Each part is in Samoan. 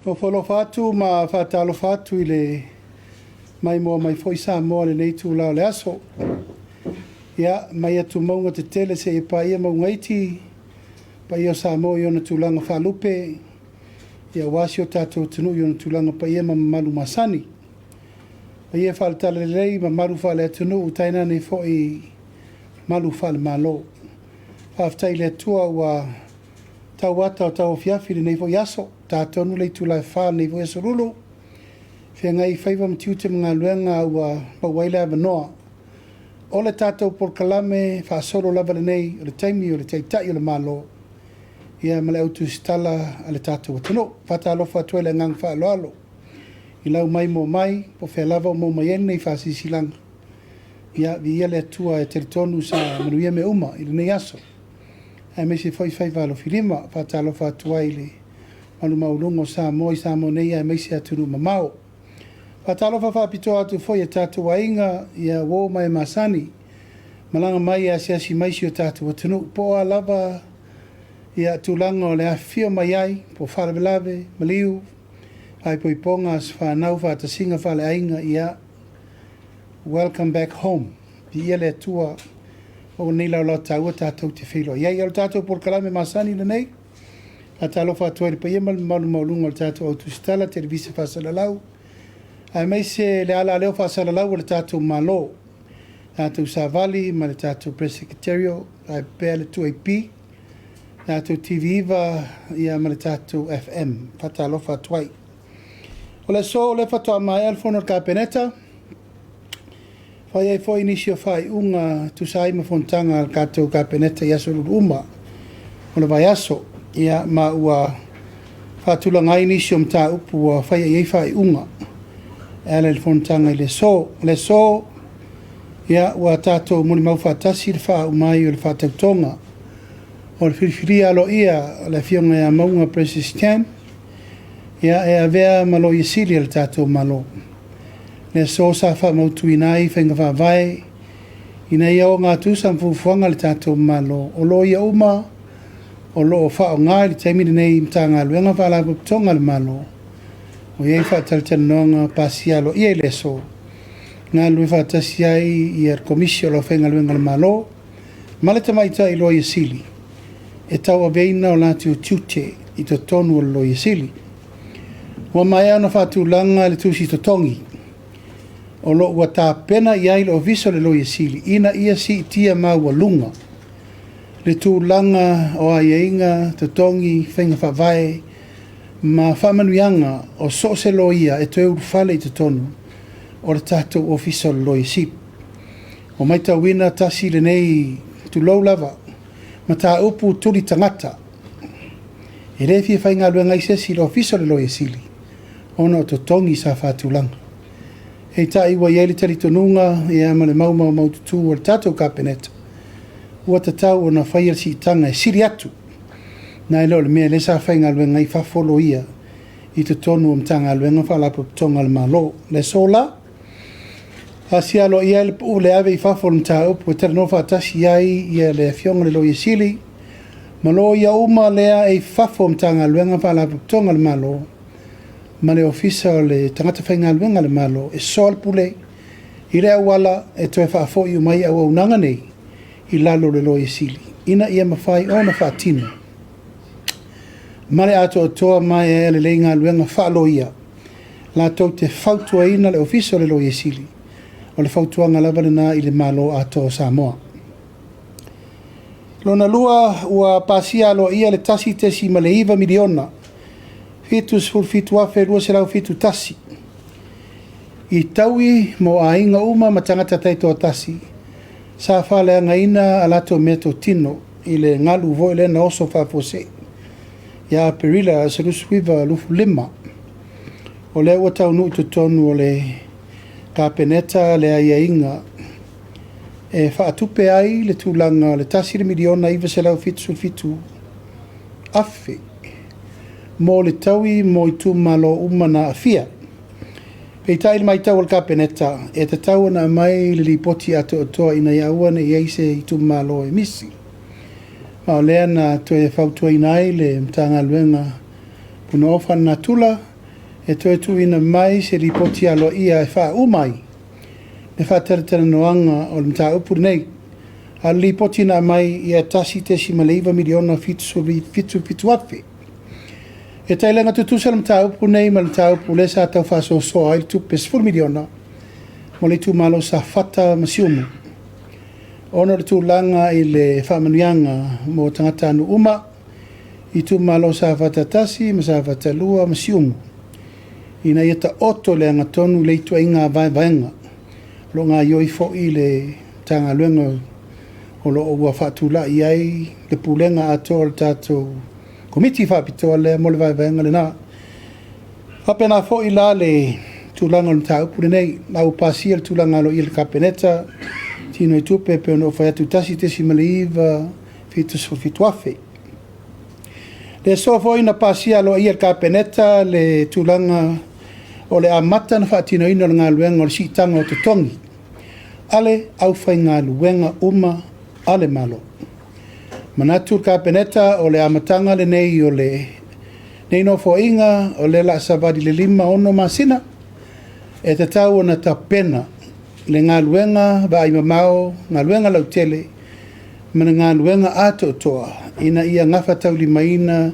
Ofo alofa atu ma faatalofa atu i le maimoa mai foi Samoa i lenei itula o le aso. Ia, mai atumauga tetele seia paia mauga iti, paia o Samoa i ona tulaga faalupe, ia aua si o tatou atunuu i ona tulaga paia ma mamalu masani. Paia faale-Talalelei, mamalu faale-atunuu, tainane foi mamalu faale-Malo. Faafetai i le Atua ua tauata o tauafiafi i lenei foi aso, ta tonu le itula e 4 i lenei foi aso Lulu, feagai ai faiva ma tiute ma galuega ua maua ai le avanoa o le tatou polokalame faasolo lava lenei o le taimi o le Taitai o le Malo, ia ma le au tusitala a le tatou atunuu. Faatalofa atu ai i le agaga faaaloalo i lau maimoa mai, po o fea lava o maua mai ai lenei faasilasilaga. Ia, viia le Atua e talitonu sa manuia mea uma i lenei aso, aemaise foi faiva alofilima. Faatalofa atu ai i le mamalu maualuga o Samoa i Samoa nei aemaise atunuu mamao. Faatalofa faapitoa atu foi i tatou aiga, ia uo ma e masani, malaga mai e asiasi mai si o tatou atunuu, po o a lava ia tulaga o le afifio mai ai, po o faalavelave, maliu, faaipoipoga, aso fanau, faatasiga faaleaiga, ia welcome back home. Viia le Atua o lenei laolao taua tatou te feiloai ai. O le tatou polokalame masani lenei, faatalofa atu ai i le paia ma le mamalu maualuga o le tatou au tusitala, televise faasalalau, aemaise le alaleo faasalalau o le tatou Malo, tatou Savali ma le tatou Press Secretarial, ae pea le 2AP, tatou TV9 ia ma le tatou FM. Faatalofa atu ai. O le aso o lea faatoa maea le fono a le Kapeneta, fai ai foi nisi o faaiuga tusa ai ma fonotaga a le tatou Kapeneta i aso Lulu uma o le vaiaso, ia ma ua faatulaga ai nisi o mataupu ua faia i ai faaiuga e ala i le fonotaga i le aso. O le aso, ia, ua tatou molimau faatasi le faauma ai o le faatautoga o le filifilia aloaia o le Afioga ia Mauga Precious Chan, ia, e avea ma Loia Sili a le tatou Malo. Le aso sa faamautuina ai faiga faavae ina ia ogatusa ma fuafuaga a le tatou Malo, o loia uma o lo o faaaoga i le taimi lenei i Matagaluega ma Faalapotopotoga a le Malo, ua i ai faatalatalanoaga pasia aloaia i le aso, galulue faatasi ai ia le Komisi o le Aufaigaluega a le Malo ma le Tamaitai Loia Sili e tauaveina o latou tiute i totonu o le Loia Sili. Ua maea ona faatulaga le tusi totogi o lo o ua tapena i ai le Ofisa o le Loia Sili ina ia siitia maualuga le tulaga o aiaiga, totogi, faiga faavae ma faamanuiaga o so o se loia e toe ulufale i totonu o le tatou Ofisa o le Loia Sili. Ua matauina tasi lenei, tulou lava, mataupu tuli tagata e le fia faigaluega ai se isi i le Ofisa o le Loia Sili ona o totogi sa faatulaga. Peitai ua i ai le talitonuga ia ma le mau maumaututu o le tatou Kapeneta, ua tatau ona faia le siitaga e sili atu nai lo le mea lea sa faigaluega ai fafo loia i totonu o Matagaluega ma Faalapotopotoga a le Malo. Le aso la, pasia aloaia ai le puu le ave i fafo o le mataupu e talanoa faatasi ai ia le Afioga i le Loia Sili ma loia uma lea e i fafo o Matagaluega ma Faalapotopotoga a le Malo ma le Ofisa o le Tagata Faigaluega a le Malo e soaolepule i le auala e toe faafoi uma ai auaunaga nei i lalo o le Loia Sili ina ia mafai ona faatino ma le atoatoa maeaea lelei galuega faaloia latou te fautuaina le Ofisa o le Loia Sili. O le fautuaga lava lena i le Malo atoa o Samoa. Lona lua, ua pasia aloaia le 1.9 miliona 77,271 i taui mo aiga uma ma tagata taitoatasi sa faaleagaina a latou meatotino i le galu foi lea na oso faafuasei ia Aperila 1925. O lea ua taunuu i totonu o le Kapeneta le aiaiga e faatupe ai le tulaga o le $1,977,000 mo le taui mo itumalo uma na aafia. Peitai i le matau a le Kapeneta, e tatau ona aumai le lipoti atoatoa ina ia aua ne i i ai se itumalo e misi. Ma o lea na toe fautuaina ai le Matagaluega Punaoa Faalenatura e toe tuuina mai se lipoti aloaia e faauma ai le faatalatalanoaga o le mataupu lenei. A o le lipoti na aumai ia $1.9 miliona 77 afe. E tailaga tutusa le mataupu lenei ma le mataupu lea sa tau faasoasoa ai le tupe $10 miliona mo le itumalo o Safata ma Siumu, ona o le tulaga i le faamanuiaga mo tagatanuu uma i itumalo o Safata 1 ma Safata 2 ma Siumu, ina ia taoto le agatonu le ituaiga vaevaega o lo o gaoioi foi le Matagaluega o lo o ua faatulai ai le pulega atoa o le tatou Komiti Faapitoa lea mo le vaevaega lena. Faapena foi la le tulaga o le mataupu lenei, ma ua pasia le tulaga aloaia i le Kapeneta, tino i tupe pei ona ou fai atu 1.9 77 afe. Le aso foi na pasia aloaia e le Kapeneta le tulaga o le amata ona faatinoina o le galuega o le siitaga o totogi a le aufaigaluega uma a le Malo. Manatu le Kapeneta o le amataga lenei o lenei nofoaiga o lea o le a savali i le 5-6 masina e tatau ona tapena le galuega vaai mamao, galuega lautele ma le galuega atoatoa ina ia gafataulimaina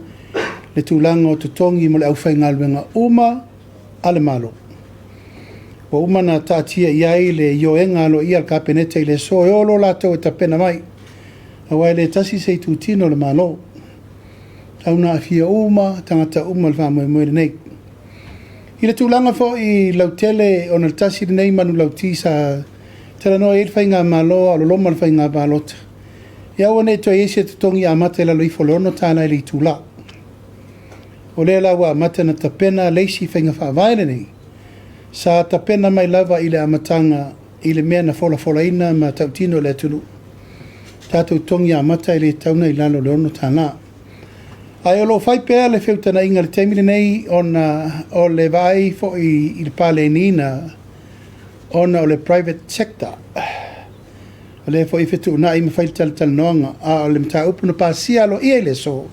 le tulaga o totogi mo le aufaigaluega uma a le Malo. Ua uma ona taatia i ai le ioega aloaia a le Kapeneta i le aso e o loa latou e tapena mai, aua e le tasi se itutino o le Malo. E tatau ona aafia uma tagata uma i le faamoemoe lenei. I le tulaga foi lautele, ona o le tasi lenei manulauti sa talanoa i ai le Faigamalo a o loloma le faiga palota, ia aua ne i toe i ai se totogi amata i lalo ifo o le $6 i le itula. O lea la ua amata ona tapena le isi faiga faavae lenei, sa tapena mai lava i le amataga i le mea na folafolaina ma tautino i le atunuu, tatou totogi amata e le tatau ona i lalo o le $6. Ae o lo o fai pea le feutagaiga i le taimi lenei ona o le vaai foi i le paleniina ona o le private sector. O lea foi e fetuunai ma fai le talatalanoaga, a o le mataupu na pasia aloaia i le aso,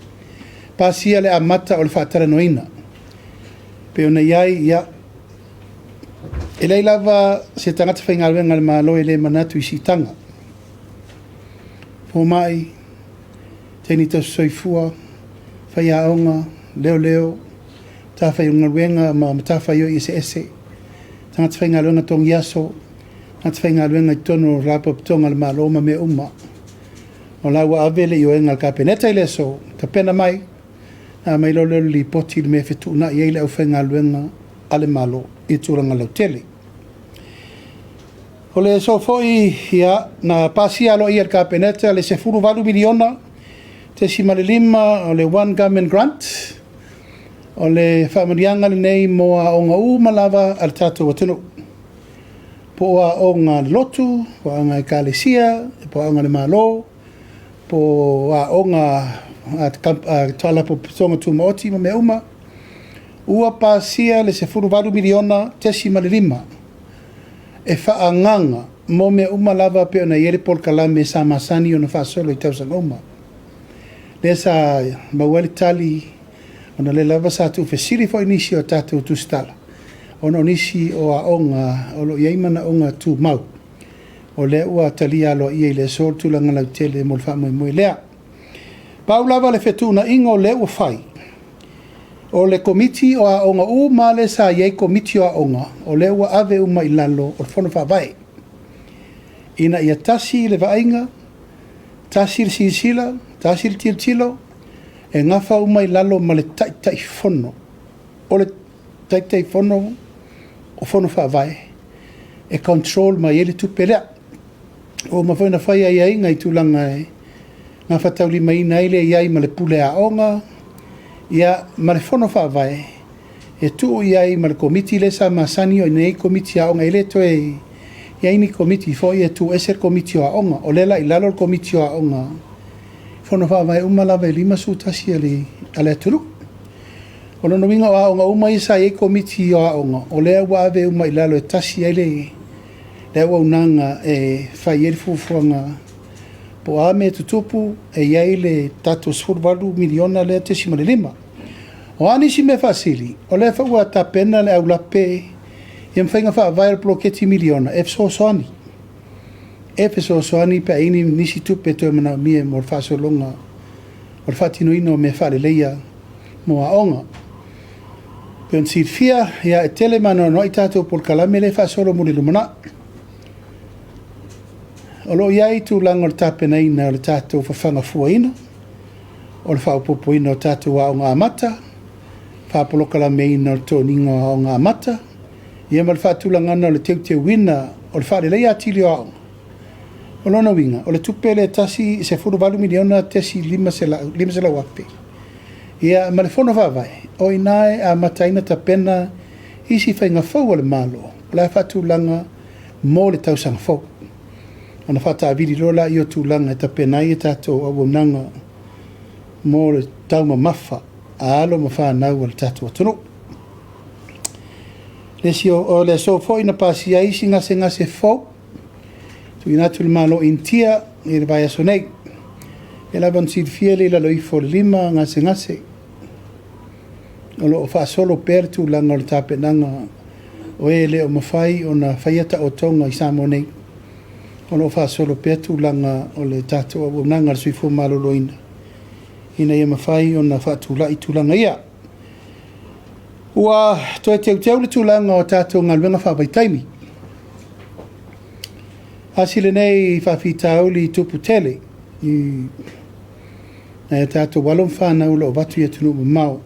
pasia le amata o le faatalanoaina. Pei ona i ai, ia, e leai lava se tagata faigaluega a le Malo e le manatu i siitaga. Fomai, teine tausisoifua, faiaoga, leoleo, matafaigaluega ma matafaioi eseese, tagata faigaluega togi aso, tagata faigaluega i totonu o Faalapotopotoga a le Malo ma mea uma. O la ua ave le ioega a le Kapeneta i le aso, tapena mai, ona aumai loa lea o le lipoti i le mea e fetuunai ai le aufaigaluega a le Malo i tulaga lautele. O le aso foi, ia, na pasia aloaia e le Kapeneta le $18 miliona .5 o le One Government Grant, o le faamanuiaga lenei mo aoga uma lava a le tatou atunuu, po o aoga a le lotu, po o aoga a Ekalesia, po o aoga a le Malo, po o aoga a Faalapotopotoga Tumaoti ma mea uma. Ua pasia le $18 miliona .5 e faaagaaga mo mea uma lava pei ona i ai le polokalame sa masani ona faasolo i tausaga uma. Lea sa maua ai le tali, ona o lea lava sa tuufesili foi nisi o tatou tusitala, ona o nisi o aoga o lo o i ai manaoga tumau, o lea ua talia aloaia i le aso le tulaga lautele mo le faamoemoe lea. Pau lava le fetuunaiga o lea ua fai, o le komiti o aoga uma lea sa i ai komiti o aoga, o lea ua ave uma i lalo o le Fono Faavae, ina ia tasi le vaaiga, tasi le silasila, tasi le tilotilo, e gafa uma i lalo ma le Taitaifono. O le Taitaifono o Fono Faavae e control mai ai le tupe lea. Ua uma foi ona fai aiaiga i tulaga e gafataulimaina ai le i ai ma le pule aoga, ia, ma le Fono Faavae e tuu i ai ma le komiti lea sa masani ona i ai komiti aoga. E le toe i ai ni komiti foi e tuu ese le komiti o aoga. O lea la i lalo le komiti o aoga, Fono Faavae uma lava e 51 a le atunuu. O lona uiga o aoga uma ia sa i ai komiti o aoga, o lea ua ave uma i lalo e tasi ai le auaunaga e fai ai le fuafuaga po o a mea e tutupu, e i ai le tatou $18 miliona lea .5. O a nisi mea faasili, o lea foi ua tapena le aulape ia ma faiga faavae o le poloketi miliona e fesoasoani. E fesoasoani pe a i ai nisi tupe e toe manaomia mo le faasologa o le faatinoina o mea faaleleia mo aoga. E pei ona silafia, ia, e tele ma anoanoai tatou polokalame lea e faasolo mo le lumanai. O lo o i ai tulaga o le tapenaina o le tatou fafaga fuaina, o le faaopoopoina o tatou aoga amata, faapolokalameina o le toniga o aoga amata, ia ma le faatulagaga o le teuteuina o le faaleleia atili o aoga. O lona uiga, o le tupe lea e tasi $18 miliona tesi 500 afe, ia ma le fono faavae, o i ina e amata ai ona tapena isi faiga fou a le Malo, o le a faatulaga mo le tausaga fou. Ona faataavili loa lea o tulaga e tapena ai a tatou auaunaga mo le taumamafa a alo ma fanau a le tatou atunuu. O le aso foi na pasia ai isi gasegase fou, tuuina atu i le Malo o Initia i le vaiaso nei. E lava ona silafia e le i lalo ifo o le 5 gasegase. O lo o faasolo pea le tulaga o le tapenaga o e le o mafai ona faia taotoga i Samoa nei. O lo o faasolo pea tulaga o le tatou auaunaga a le soifua maloloina ina ia mafai ona faatulai tulaga ia. Ua toe teuteu le tulaga o tatou galuega faavaitaimi. Tasi lenei faafitauli tupu tele i nai a tatou alo ma fanau o lo o avatu i atunuu mamao.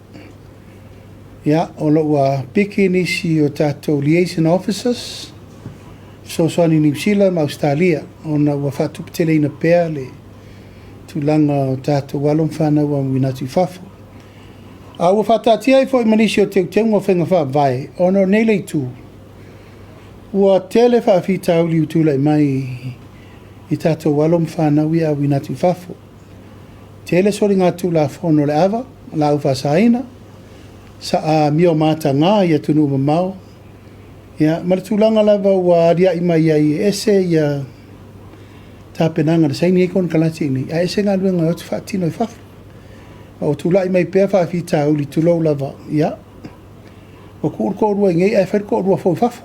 Ia, o lo o ua piki nisi o tatou liaison officers, fesoasoani i Niu Sila ma Ausetalia, ona ua faatuputeleina pea le tulaga o tatou alo ma fanau ua auina atu i fafo. A ua faataatia ai foi ma nisi o teuteuga o faiga faavae, ona o nei le itu, ua tele faafitauli ua tulai mai i tatou alo ma fanau ia auina atu i fafo. Tele soligatulafono o le ava, laau faasaina, amio mataga i atunuu mamao, ia, ma le tulaga lava ua alia'i mai ai e ese ia tapenaga na saini ai konekarate i inei, ae ese galuega e o atu faatino i fafo. Ma ua tulai mai pea faafitauli, tulou lava, ia, ua tuu le toalua i inei ae fai le toalua fou i fafo.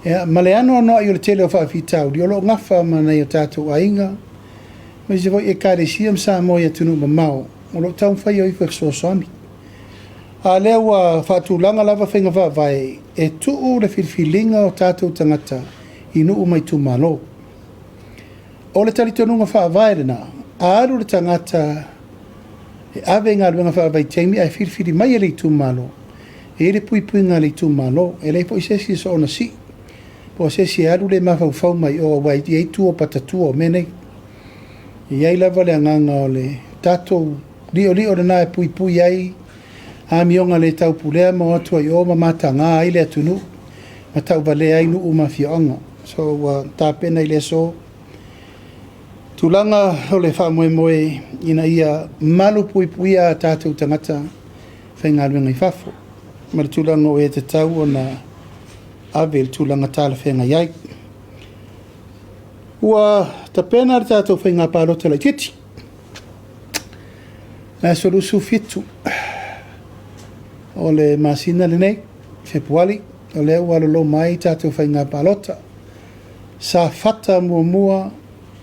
Ia, ma le anoanoai o le tele o faafitauli o lo o nafa ma nai o tatou aiga, aemaise foi Ekalesia ma Samoa i atunuu mamao o lo o taumafai o ifo e fesoasoani. A o lea ua faatulaga lava faiga faavae e tuu le filifiliga o tatou tagata i nuu ma itumalo. O le talitonuga faavae lena, a alu le tagata e ave i galuega faavaitaimi ae filifili mai e le itumalo, e i ai le puipuiga a le itumalo, e leai foi se isi e soona sii, po o se isi e alu le mafaufau mai o, aua e i ai tua o patatua o mea nei. E i ai lava le agaga o le tatou liolio lena e puipui ai amioga le taupulea ma o atu ai o ma mataga ai le atunuu ma tauvalea ai nuu ma afioaga. So ua tapena i le aso tulaga o le faamoemoe ina ia malu puipuia a tatou tagata faigaluega i fafo ma le tulaga o e tatau ona ave i le tulaga talafeagai ai. Ua tapena le tatou faiga palota laitiiti. Le aso 27 o le masina lenei, Fepuari, o lea ua alolo mai tatou faiga palota. Safata 1,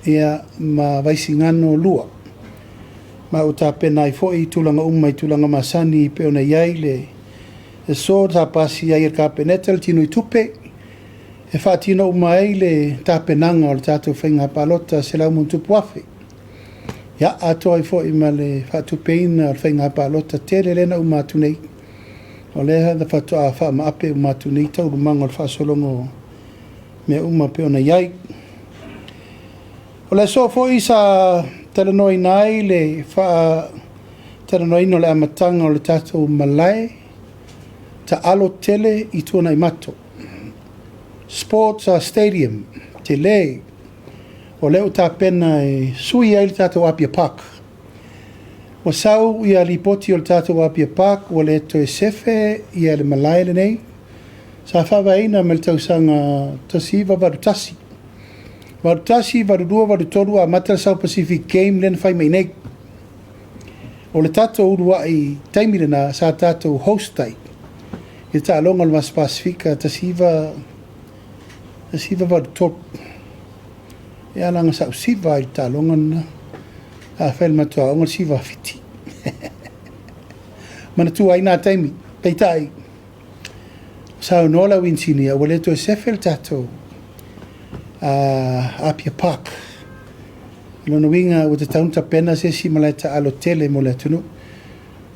ia, ma Vaisigano 2. Ma ua tapena ai foi tulaga uma i tulaga masani pei ona i ai le aso sa pasia ai e le Kapeneta le tino i tupe e faatino uma ai le tapenaga o le tatou faiga palota 100+,000. Ia, atoa ai foi ma le faatupeina o le faiga palota tele lea na uma atu nei. O lea na faatoa faamaape uma atu nei taualumaga o le faasologa o mea uma pei ona i ai. O le aso foi sa talanoaina ai le faatalanoaina o le amataga o le tatou malae taalo tele i Tuanaimato. Sports Stadium tele, o lea ua tapena e sui ai le tatou Apia Park. Ua sau ia lipoti o le tatou Apia Park ua le toe sefe ia le malae lenei. Sa faavaeina mai le tausaga 1981. 81, 82, 83 amata le South Pacific Game lea na fai mai nei. O le tatou uluai taimi lena sa tatou host ai i le taaloga o le Vasa Pasefika 1983. Ia leaga sa ou siva ai i le taaloga lena. Sa fai e le matou aoga le siva a Fiti. Manatua ai na taimi. Peitai, saunoa le au inisinia ua le toe sefe le tatou Apia Park. O lona uiga ua tatau ona tapena se isi malae taalo tele mo le atunuu.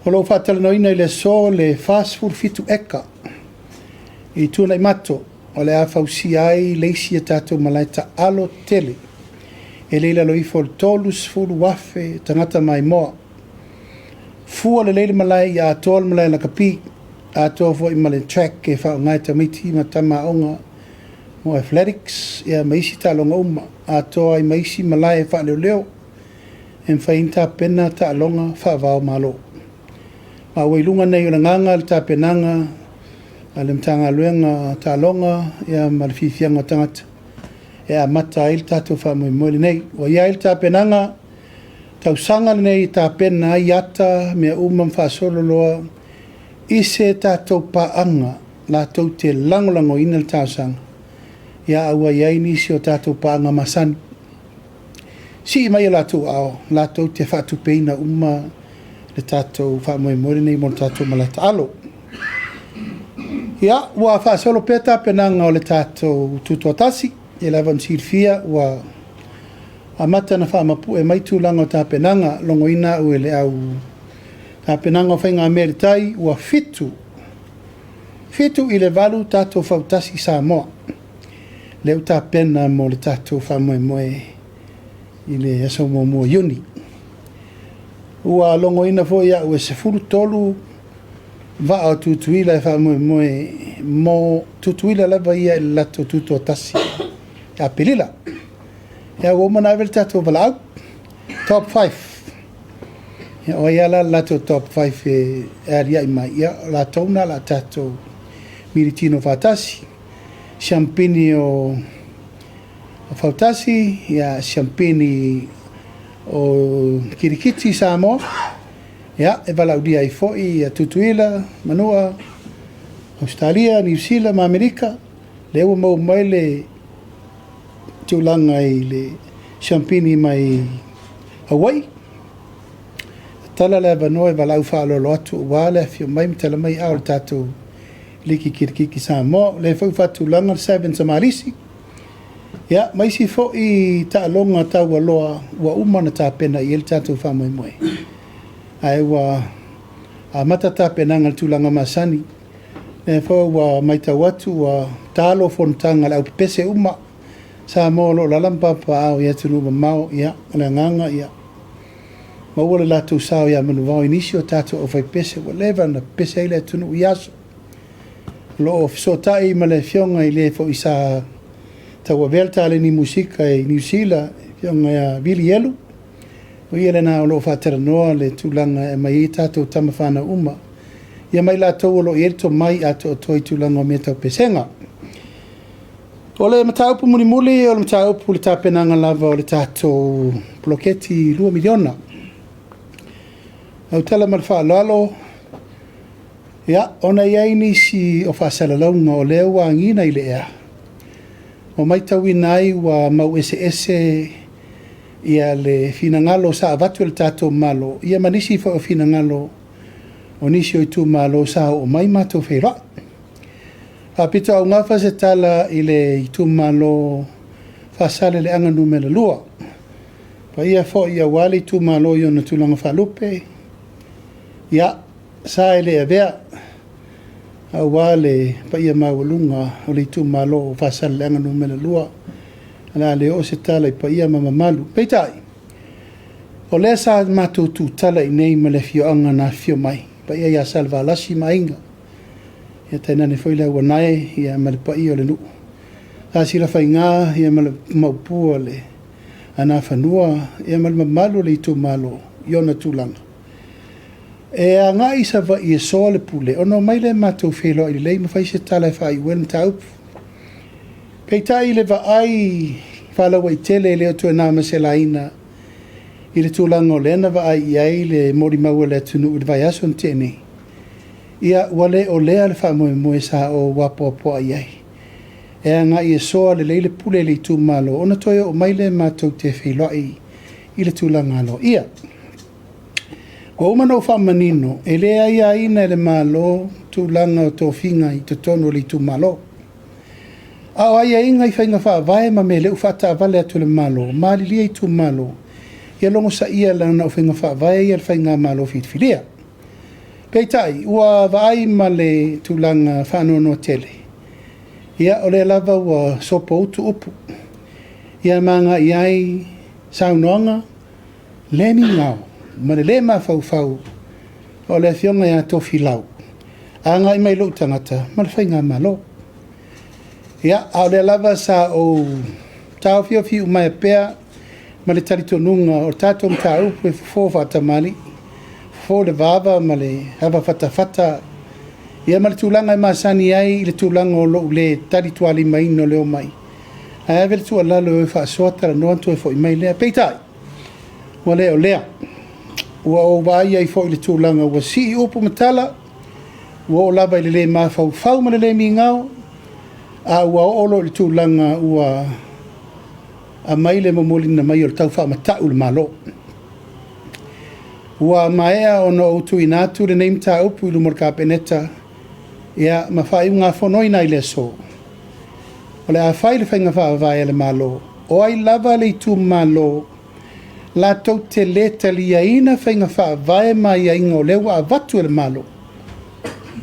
O lo o faatalanoaina i le aso le 47 eka i Tuanaimato o le a fausia ai le isi a tatou malae taalo tele e le i lalo ifo o le 30,000 tagata maimoa. Fua lelei le malae ia atoa le malae lakapi, atoa foi ma le track e faaaoga e tamaiti ma tama aoga mo athletics ia ma isi taaloga uma, atoa ai ma isi malae faaleoleo e mafai ai ona tapena taaloga faava-o-Malo. Ma ua i luga nei o le agaga le tapenaga a le Matagaluega o Taaloga ma le Fiafiaga o Tagata e amata ai le tatou faamoemoe lenei. Ua i ai le tapenaga, tausaga lenei e tapena ai ata, mea uma ma faasolo loa i se tatou paaga latou te lagolagoina le talosaga, a ua i ai nisi o tatou paaga masani. Sii mai o latou aao latou te faatupeina uma le tatou faamoemoe lenei mo le tatou malae taalo. Ia, ua faasolo pea tapenaga o le tatou Tutoatasi, e lava ona silafia ua amata ona faamapue mai tulaga o tapenaga, logoina au e le au tapenaga o faigamea i le tai, ua 7 i le 8 tatou fautasi Samoa, lea ua tapena mo le tatou faamoemoe i le aso 1 o Iuni. Ua logoina foi au e 13 vaa o Tutuila e faamoemoe mo Tutuila lava ia i le latou tutoatasi i Aperila. Ia ua uma ona ave le tatou valaau, top 5. Ia o ai lava la le latou top 5 e aliae mai, ia o latou na o le a tatou militino faatasi. Siampini o Fautasi, ia siampini o Kirikiti Samoa, ia e valaaulia ai foi ia Tutuila, Manua, Ausetalia, Niu Sila ma Amerika, lea ua maua mai le tulaga i le siampini mai Hawaii. Tala le avanoa e valaau faaaloalo atu aua le afifio mai ma tala mai ao le tatou Liki Kirikiti Samoa. O lea foi ua faatulaga le Sevens a Malisi, ia ma isi foi taaloga taualoa ua uma ona tapena i ai le tatou faamoemoe. Ae ua amata tapenaga i le tulaga masani. Lea foi ua matau atu ua talo fonotaga a le aupepese uma Samoa o lo o alaala ma papaaao i atunuu mamao. Ia, o le agaga ia maua le latou sao ia manuvao i nisi o tatou aufaipese ua leva ona pepese ai le atunuu i aso. O lo o fesootai ma le afioga i le foi sa tauavea le taleni musika i Niu Sila, le afioga ia Vili Elu. O ia lena o lo o faatalanoa le tulaga e aumai ai tatou tama fanau uma, ia ma i latou o lo o i ai le tomai atoatoa i tulaga o mea tau pesega. O le mataupu mulimuli o le mataupu i le tapenaga lava o le tatou poloketi $2 miliona. Lau tala ma le faaaloalo, ia, ona e i ai nisi o faasalalauga o lea ua agiga i le ea, ua matauina ai ua mau eseese ia le finagalo sa avatu e le tatou Malo, ia ma nisi foi o finagalo o nisi o itumalo sa oo mai matou feiloai. Faapitoaugafa se tala i le itumalo Faasaleleaga Nu.2, paia foi aua le itumalo i ona tulaga faalupe, ia, sa e le avea aua le paia maualuga o le itumalo o Faasaleleaga Nu.2, o le a le oo se tala i paia ma mamalu. Peitai, o lea sa matou tutala i inei ma le afioaga na afifio mai, paia ia Salevalasi ma Aiga, ia tainane foi le Auanae ia ma le paia o le nuu. Sa Silafaiga ia ma le Maopu o le Anafanua ia ma le mamalu o le itumalo i ona tulaga. E agai i Savaii e soa le pule, ona omai lea matou feiloai lelei ma fai se tala e faaiu ai le mataupu. Peitai i le vaai faalauaitele e le o toe na ma se laina i le tulaga o lea na vaai i ai le molimau a le atunuu i le vaiaso na tea nei, ia ua le o lea le faamoemoe sa ou apoapoai ai e agai e soa lelei le pule i le itumalo ona toe oo mai lea matou te feiloai i le tulaga aloaia. Ua uma ona ou faamanino, e le aiaina e le Malo tulaga o tofiga i totonu o le itumalo. A o aiaiga i faiga faavae ma mea o lea ua faataavale atu e le Malo, malilie itumalo, ia logosaia leaga o faiga faavae ia a le faigamalo filifilia. Peitai, ua vaai ma le tulaga faanoanoa tele, ia o lea lava ua sopoutu upu, ia ma agai ai saunoaga le migao ma le le mafaufau o le Afioga ia Tofilau agai mai i lou tagata ma le faigamalo. Ia, a o lea lava sa ou taofiofi iumaea pea ma le talitonuga o le tatou mataupu e fofo faatamalii, fofo i le vava ma le avafatafata, ia ma le tulaga e masani ai i le tulaga o lou le talitualimaina o le omai, ae ave le tuualalo e o e faasoa, talanoa ona toe foi mai lea. Peitai, ua le o lea. Ua ou vaai ai foi i le tulaga ua sii upu ma tala, ua oo lava i le le mafaufau ma le le migao, a ua oo loa i le tulaga ua aumai le momoliina mai o le tau faamata'u i le Malo. Ua maea ona ou tuuina atu lenei mataupu i luma o le Kapeneta, ia, ma faaiugafonoina ai i le aso, o le a fai le faiga faavae a le Malo, o ai lava le itumalo latou te le taliaina faiga faavae ma aiaiga o lea ua avatu e le Malo,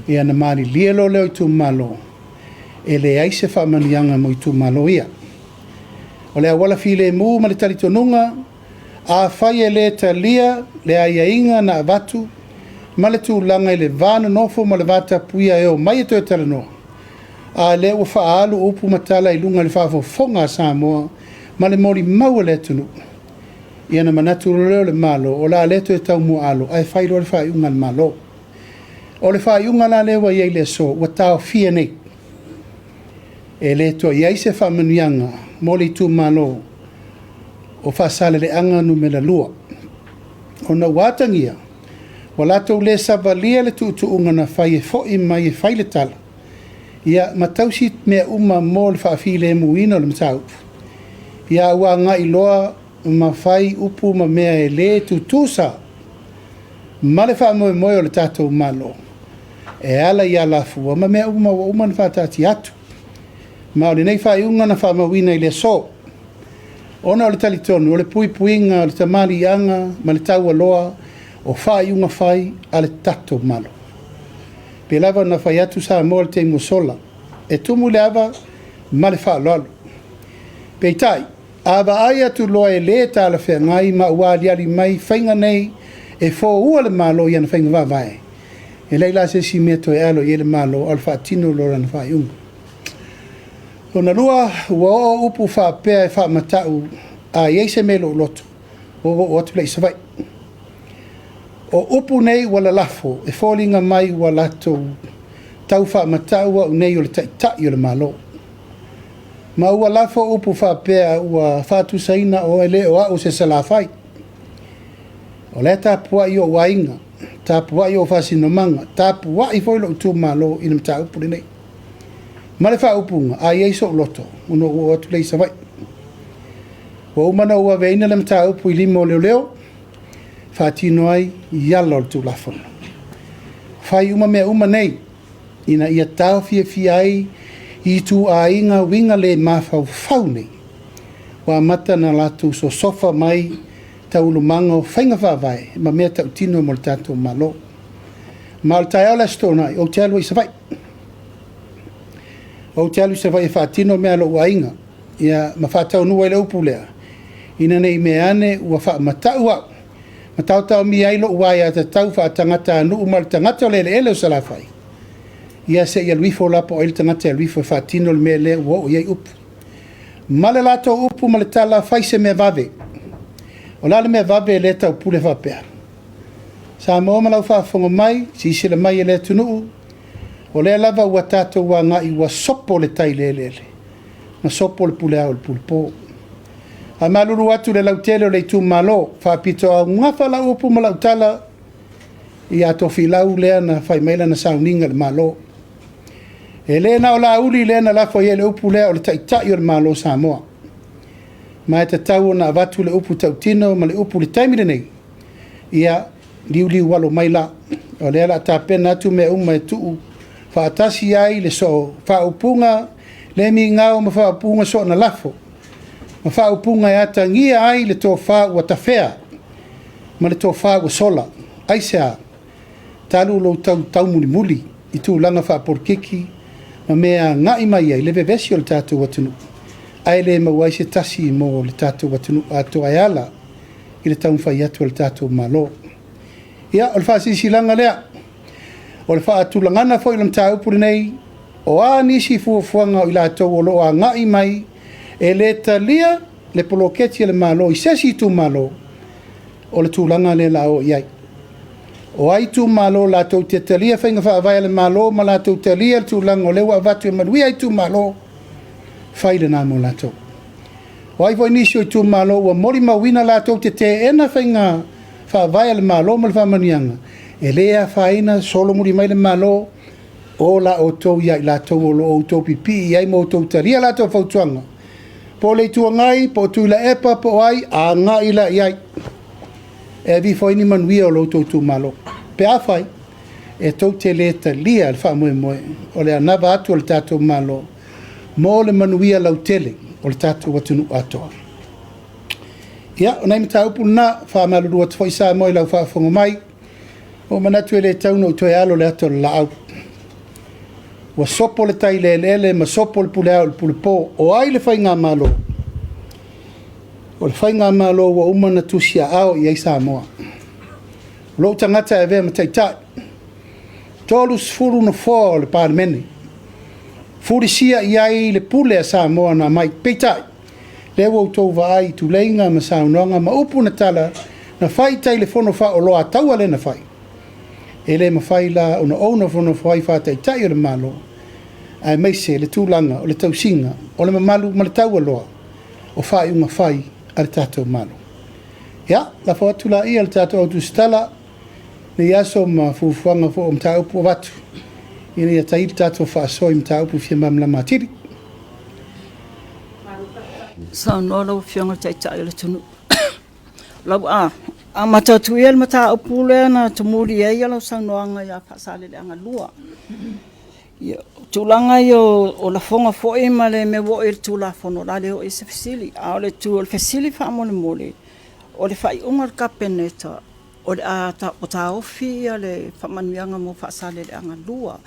ia ona malilie loa lea o itumalo, e leai se faamanuiaga mo itumalo ia. O le auala filemu ma le talitonuga, afai e le talia le aiaiga na avatu ma le tulaga i le va nonofo ma le va tapuia e omai e toe talanoa, a o lea ua faaalu upu ma tala i luga i le faafofoga a Samoa ma le molimau a le atunuu, ia ona manatu loa lea o le Malo, o le a le toe taumuaalo ae fai loa le faaiuga a le Malo. O le faaiuga la lea ua i ai i le aso, ua taofia nei, e le toe i ai se faamanuiaga mo le itumalo o Faasaleleaga Nu.2, ona ua atagia ua latou le savalia le tuutuuga na fai e foi mai e fai le tala, ia ma tausi mea uma mo le faafilemuina o le mataupu, ia ua agai loa ma fai upu ma mea e le tutusa ma le faamoemoe o le tatou Malo e ala i alafua ma mea uma ua uma ona faataatia atu. Ma o lenei faaiuga na faamauina i le aso, ona o le talitonu o le puipuiga o le tamaliiaga ma le taualoa o faaiuga fai a le tatou Malo. Pei lava ona fai atu Samoa i le taimi ua sola, e tumu i le ava ma le faaaloalo. Peitai, a vaai atu loa e le talafeagai ma ua aliali mai faiga nei e foua le Malo i ana faiga faavae, e leai la se isi mea e toe alo i ai le Malo, a o le faatino loa o lana faaiuga. Lona lua, ua oo upu faapea e faamata'u a i ai se mea i lou loto, ua ou oo atu lea i Savaii. O upu nei ua lalafo e foliga mai ua latou tau faamata'u au nei o le Taitai o le Malo. Ma ua lafo upu faapea ua faatusaina oe le o au o se Salafai. O la e tapuai ou aiga, tapuai ou faasinomaga, tapuai foi lou itumalo i le mataupu lenei. Ma le faaupuga, a i ai sou loto, ona ou oo atu lea i Savaii. Ua uma ona ou aveina le mataupu i lima o leoleo, faatino ai i ala o le Tulafono. Fai uma mea uma nei ina ia taofiofia ai ituaiga uiga le mafaufau nei, ua amata ona latou sosofa mai taualumaga o faiga faavae ma mea tautino mo le tatou Malo. Ma o le taeao o le Aso Toonai, ou te alu ai i Savaii. Ou te alu i Savaii e faatino mea a lou aiga, ia, ma faataunuu ai le upu lea, ina ne i meaane ua faamata'u au ma taotaomia ai lou aiatatau faatagatanuu ma le tagata o le eleele o Salafai, ia se i alu ifo la po o ai le tagata e alu ifo e faatino le mea lea ua oo i ai upu. Ma le latou upu ma le tala, fai se mea vave. O le a le mea vave lea e taupule faapea? Samoa ma lau faafofoga mai, silasila mai e le atunuu, o lea lava ua tatou agai ua sopo le tai i le eleele, ma sopo le puleao i le pulepo. Faamalulu atu i le lautele o le itumalo, faapitoaugafa lau upu ma lau tala ia Tofilau lea na fai mai lana sauniga i le Malo. E le na o Laauli lea na lafo i ai le upu lea, o le Taitai o le Malo o Samoa. Ma e tatau ona avatu le upu tautino ma le upu i le taimi lenei, ia liuliu alo mai la, o lea o le a tapena atu mea uma e tuu faatasi ai le soo faaupuga le migao ma faaupuga soona lafo, ma faaupuga e atagia ai le tofa ua tafea ma le tofa ua sola. Aisea? Talu lou taumulimuli i tulaga faapolikiki ma mea e agai mai ai le vevesi o le tatou atunuu, ae le maua ai se tasi mo le tatou atunuu atoa e ala i le taumafai atu a le tatou Malo. Ia, o le faasilasilaga lea, o le faatulagaga foi o le mataupu lenei, o a nisi fuafuaga o i latou o lo o agai mai e le talia le poloketi a le Malo i se isi itumalo, o le tulaga lea o le a oo i ai. O ai itumalo latou te talia faiga faavae a le Malo ma latou talia le tulaga o lea ua avatu e manuia itumalo, fai lena mo latou. O ai foi nisi o itumalo ua molimauina latou te teena faiga faavae a le Malo ma le faamanuiaga, e le afaina, solomuli mai le Malo, o la outou ia i latou o lo o outou pipii i ai ma outou talia latou fautuaga, po o le Itu Agai, po o Tuilaepa, po o ai, agai la i ai e aveifo ai ni manuia o lo outou itumalo. Pe afai e tou te le talia le faamoemoe o le anava atu a le tatou Malo mo le manuia lautele o le tatou atunuu atoa. Ia, o nai mataupu na, faamalulu atu foi Samoa i lau faafofoga mai, ua ou manatu e le tatau ona ou toe alo le ata o le laau. Ua sopo le tai i le eleele ma sopo le pule ao i le pule po. O ai le Faigamalo? O le Faigamalo ua uma ona tusiaao i ai Samoa. O lou tagata e avea ma taitai, 30 nofoa o le Palemene, fulisia i ai le pule a Samoa na aumai. Peitai, lea ua outou vaai i tuleiga ma saunoaga ma upu na tala, na fai i tai i le fono faaoloataua lea na fai, e le mafai la ona ou nofonofo ai faataitai o le Malo, aemaise le tulaga o le tausiga o le mamalu ma le taualoa o faaiuga fai a le tatou Malo. Ia, lafo atu laia i le tatou au tusitala lenei aso ma fuafuaga foi o mataupu ua avatu, ina ia taili le tatou faasoa i mataupu e fia malamalama atili. Saunoa lau Afioga i le Taitai o le atunuu. Lau a amata atu ia le mataupu lea na tumuli ai lau saunoaga ia Faasaleleaga 2. Ia, o tulaga ia o lafoga foi ma le mea ua oo i le Tulafono, o le a le oo i ai se fesili. A o le itu o le fesili faamolemole, o le faaiuga a le Kapeneta, o le a taofi le faamanuiaga mo Faasaleleaga 2.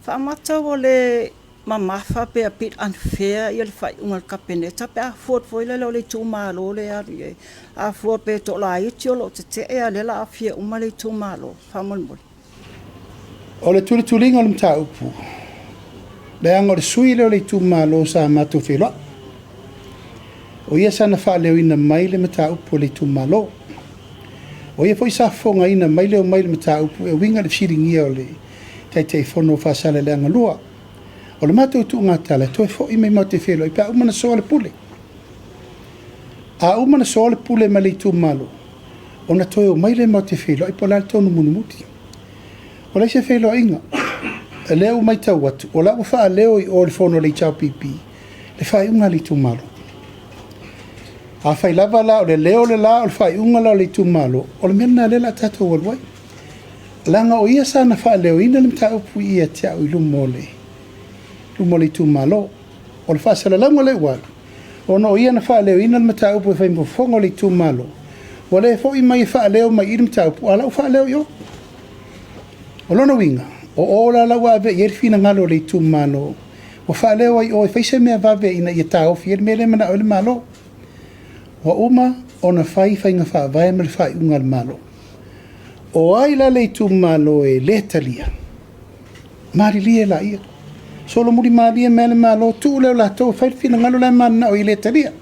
Faamata ua le mamafa pe a bit unfair le faaiuga a le Kapeneta pe a fua atu foi lele o le itumalo lea e alu i ai, a fua pe toalaiti o lo o tetee a o lea o le a aafia uma le itumalo faamolemole. O le tulituliga o le mataupu, leaga o le sui lea o le itumalo sa matou feiloai. O ia sa na faaleoina mai le mataupu a le itumalo. O ia foi sa fofogaina mai le omai i le mataupu e uiga i le fesiligia o le Taitaifono o Faasaleleaga 2. O le matou tuugatala, e toe foi mai matou te feiloai pe a uma ona soa le pule. A uma ona soa le pule ma le itumalo, ona toe omai lea matou te feiloai po o le a le tonu mulimuli. Ua leai se feiloaiga. O lea ua matau atu, o la ua faaleo i o i le fono a le HRPP le faaiuga a le itumalo. Afai lava la o le leo le la o le faaiuga la o le itumalo, o le mea lena o lea o le a tatou alu ai. Leaga o ia sa na faaleoina le mataupu ia te au i luma o le itumalo. O le faasalalauga lea ua alu, ona o ia na faaleoina le mataupu e fai ma fofoga o le itumalo, ua le foi mai e faaleo mai i i le mataupu, a o la ua faaleo i o. O lona uiga, o o la ua ave i ai le finagalo o le itumalo, ua faaleo ai i o e fai se mea vave ina ia taofi ai le mea lea e manao ai le Malo. Ua uma ona fai faiga faavae ma le faaiuga a le Malo. O ai la le itumalo e le talia, malilie laia, solomuli malie mai le Malo, tuu lea o latou e fai le finagalo la e mananao i le talia.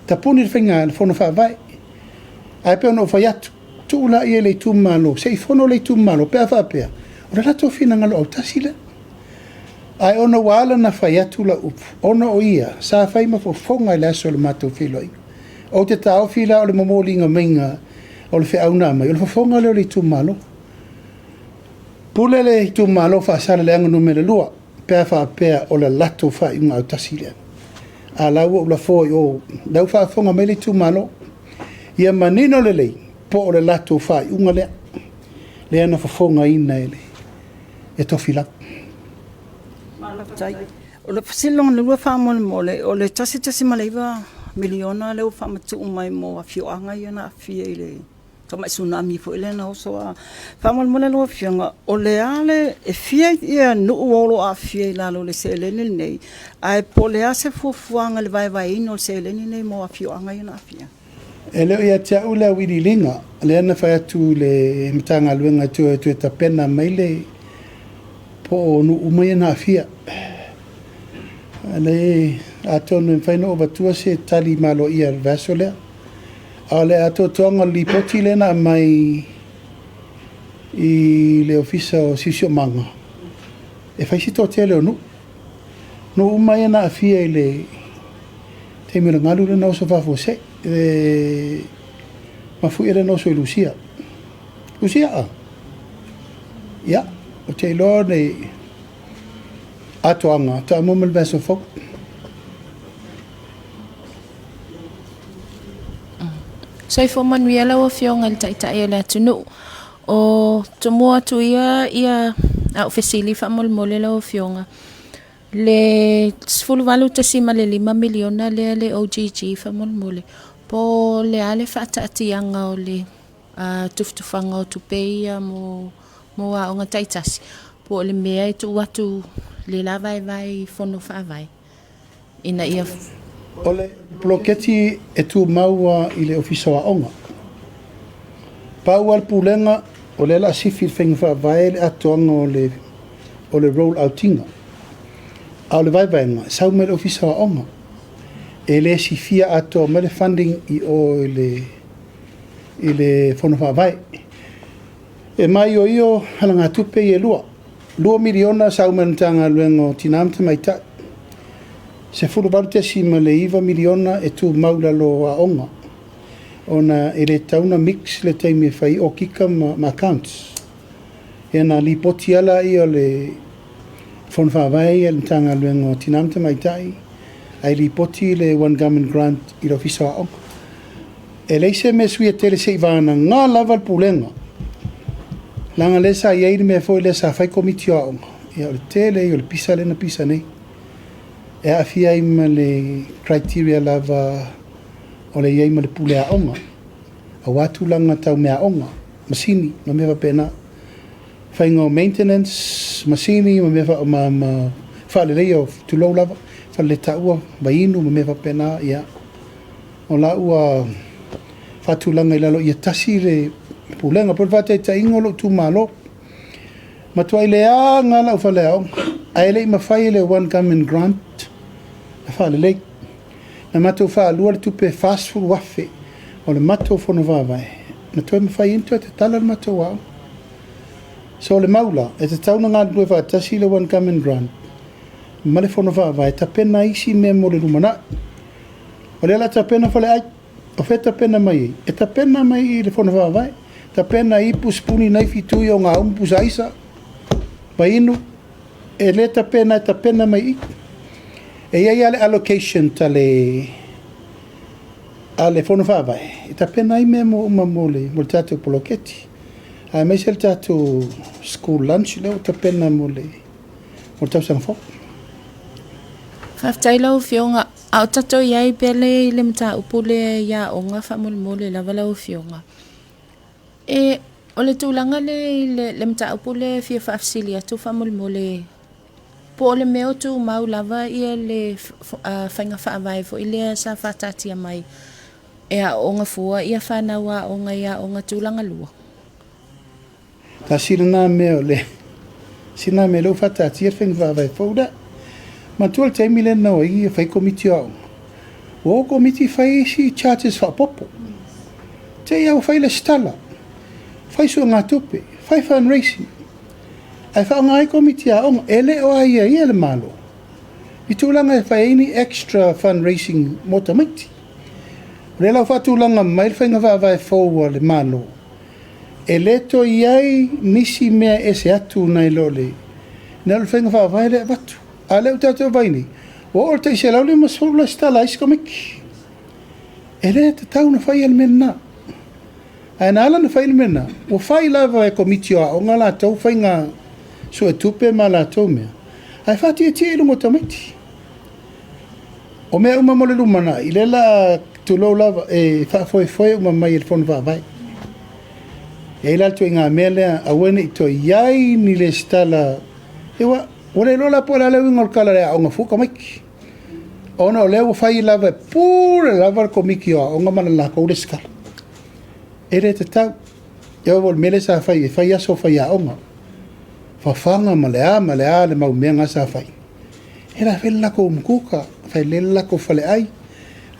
Tapuni le faiga le fono faavae. Ae pei ona ou fai atu, tuu laia i le itumalo, se i fono le itumalo pe a faapea, o le latou finagalo autasi lea. Ae ona ua ala ona fai atu lau upu, ona o ia sa fai ma fofoga i le aso o le matou feiloaiga. Ou te taofi la o le momoliga maiga o le feau na aumai, o le fofoga lea o le itumalo. Pule le itumalo o Faasaleleaga Nu.2 pe a faapea o le latou faaiuga autasi lea. A o la ua ou lafoa i o, la ua faafofoga mai le itumalo, ia manino lelei po o le latou faaiuga lea, lea na fofogaina e le e Tofilau. Faafetai. O le fesili lona lua faamolemole, o le $1.9 miliona lea ua faamatuu mai mo afioaga ia na aafia i le tamai tsunami foi lea na oso a. Faamolemole lau Afioga, o le a le, e fia nuu o lo o aafia i lalo o le seleni lenei, ae po o le a se fuafuaga i le vaevaeina o le seleni lenei mo afioaga ia na aafia? E le o ia te au le auiliiliga, lea na fai atu i le Matagaluega e toe tapena mai le po o nuu uma ia na aafia. Atonu e mafai ona ou avatua se tali maloia i le vaiaso lea. A o le atoatoaga o le lipoti lea na aumai i le Ofisa o Siosiomaga, e fai si toatele o nuu. Nuu uma ia na aafia i le taimi o le galu lea na oso faafuasei, le mafuie lea na oso i Lusua. Lusua? Ia, ou te iloa le atoaga, faatoa maua mai le vaiaso fou. Soifua manuia lau Afioga i le Taitai o le atunuu. O tomua atu ia au fesili faamolemole lau Afioga. Le $18.5 miliona lea le OGG faamolemole, po o le a le faataatiaga o le tufatufaga o tupe ia mo aoga taitasi, po o le mea e tuu atu le la vaevae i fono faavae ina ia... O le poloketi e tumau lava i le Ofisa o Aoga. Pau lava le pulega, o lea o le a sifi i le faiga faavae le atoaga o le roll out ina. A o le vaevaega, e sau mai le Ofisa o Aoga. E le sifia atoa mai le funding i o i le fono faavae. E maioio alagatupe ia e lua. $2 miliona sau mai le Matagaluega o Tina ma Tamaitai. $18.9 miliona e tumau i lalo o aoga, ona e le tatau ona mix le taimi e fai ai okika ma accounts. Ia na lipoti lava lea o le fono faavae ia i le Matagaluega o Tina ma Tamaitai, ae lipoti le One Government Grant i le Ofisa o Aoga. E leai se mea e suia tele seia vagana lava le pulega, leaga lea sa i ai le mea foi lea sa fai komiti o aoga, ia o le tele ia o le pisa lea na pisa nei. E aafia ai ma le criteria lava o le i ai ma le pule aoga, aua tulaga tau meaaoga, masini ma mea faapena. Faiga o maintenance, masini ma mea ma faaleleia, tulou lava, faleletaua, vaiinu ma mea faapena, ia. O la ua faatulaga i lalo ia tasi le pulega. Po o le faataitaiga o lou itumalo, matuai leaga lau faleaoga, ae le i mafai e le One Government Grant na faalelei. Na matou faalua le tupe $40,000 o le matou fono faavae, na toe mafai ai ona toe tatala le matou aoga. So o le mau la, e tatau ona galulue faatasi le One Government Grant ma le fono faavae, tapena isi mea mo le lumanai. O lea o le a tapena faleai, o fea e tapena mai ai? E tapena mai i le fono faavae, tapena ipu, sipuni, naifi, tui, ogaumu, pusaisa, vaiinu, e le tapena e tapena mai i. E i ai lava le allocation a le fono faavae, e tapena ai mea mo uma mo le tatou poloketi. Aemaise le tatou school lunch lea ua tapena mo le tausaga fou. Faafetai lau Afioga. A o tatou i ai pea le i le mataupu lea i aoga faamolemole lava lau Afioga. E, o le tulaga lea i le mataupu lea e fia faafesili atu faamolemole, po o le mea o tumau lava ia le faiga faavae foi lea sa faataatia mai e aooga fua ia fanau aoga i aoga tulaga lua. Tasi lena mea o le sina mea lea ua faataatia le faiga faavae fou lea. Manatua le taimi lea na o ai fai komiti o aoga. Ua o komiti fai isi charges faaopoopo. Te i au fai lesitala, fai suegatupe, fai fundraising. Ae faaaoga ai komiti aoga, e le o aiaia le Malo i tulaga e fai ai ni extra fundraising mo tamaiti. O lea la ua faatulaga mai le faiga faavae fou a le Malo, e le toe i ai nisi mea e ese atu nai lo le nai lo le faiga faavae lea e avatu. A o lea ua tatou vaai nei, ua oo i le tai 150 lesitala a isi tamaiti. E le tatau ona faia le mea lena. Ae na ala ona fai le mea lena, ua fai lava e Komiti o Aoga latou faiga suetupe ma latou mea, ae faatietie i luga o tamaiti. O mea uma mo le lumanai, lea la a, tulou lava, e faafoefoe uma mai e le Fono Faavae. E i ai la le ituaiga mea lea, aua ne i toe i ai ni lesitala, aua ua le iloa la po o le a le uiga o le tala e aoga fua tamaiti, ona o lea ua fai lava e pule lava le Komiti o Aoga ma le latou lesitala. E le tatau. E oo foi i le mea lea sa fai e fai aso o faiaoga, fafaga ma le a ma le a le mau mea na sa fai. E la fai le latou umukuka, fai lelei le latou faleai,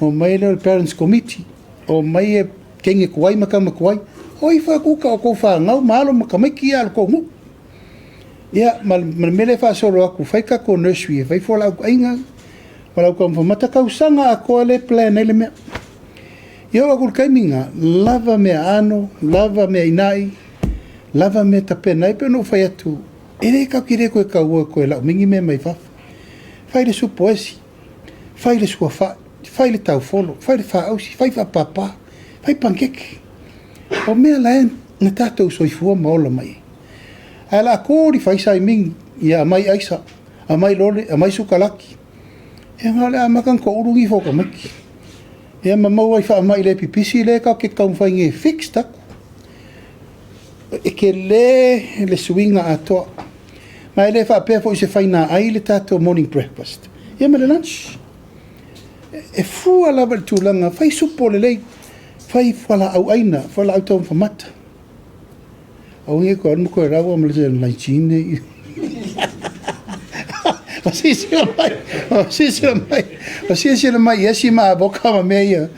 omai lea o le parents committee, omai e teine tuai ma tama tuai, o ifo e kuka o outou fanau ma alo ma tamaiti ia a le tou nuu. Ia, ma le mea lea e faasolo atu, fai tatou nursery e fai fualaau aina fualaau taumafa mata, tausaga atoa lea e plan ai le mea. Ia oo atu i le taimi lena, lava mea ano, lava mea inai, lava mea tapena ai. E pei ona ou fai atu, e le tatou te le toe tau o e toe lau mai ni mea mai fafo. Fai le supo esi, fai le suafa'i, fai le taufolo, fai le faaausi, fai faapapa, fai panikeke. O mea la e na tatou soifua ma ola mai ai. Ae o le a koli fai saimini, ia aumai aisa, aumai lole, aumai sukalaki. Ia na o le amata ona toulu nifo o tamaiti. Ia ma maua ai faamai le pipisi lea tatou te taumafai nei e fix tatou. E tele le suiga atoa. Ma e le faapea foi o se faigāai le tatou morning breakfast ia ma le lunch. E fua lava i le tulaga, fai supo lelei, fai fualaau aina, fualaau taumafa mata. Aua ne i toe alu ma toe raua ma le laitine. Ma silasila mai, ma silasila mai, ma silasila mai i esi ma avoka ma mea ia.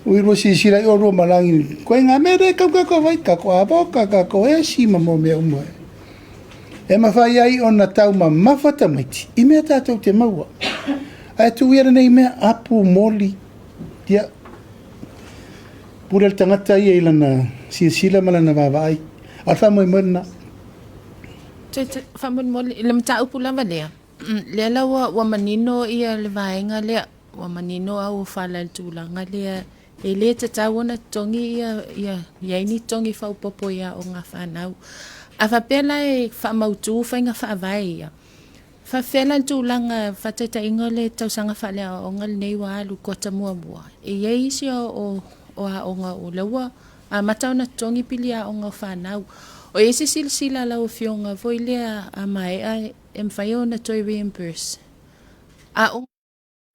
Ui lua silasila i oulua ma lagi, koe ngā mea lea tau tatou vai, tatou avoka, tatou esi ma mo mea uma. E mafai ai ona taumamafa tamaiti i mea tatou te maua. Ae tuu ia lenei mea, apu, moli, ia, pule le tagata ia i lana silasila ma lana vaavaai. A o le faamoemoe lena. Faamolemole, i le mataupu lava lea, lea la ua manino ia le vaega lea, ua manino auofala i le tulaga lea, e le tatau ona totogi ia, ia i ai ni totogi faaopoopo i aoga a fanau. A faapea la e faamautu faiga faavae ia, faapefea la le tulaga faataitaiga o le tausaga faaleaoaoga lenei ua alu kuata muamua, e i ai isi o aoga o lea ua amata ona totogi pili aoga o fanau. O i ai se silasila a lau Afioga foi lea a maea e mafai ona toe reimburse aoga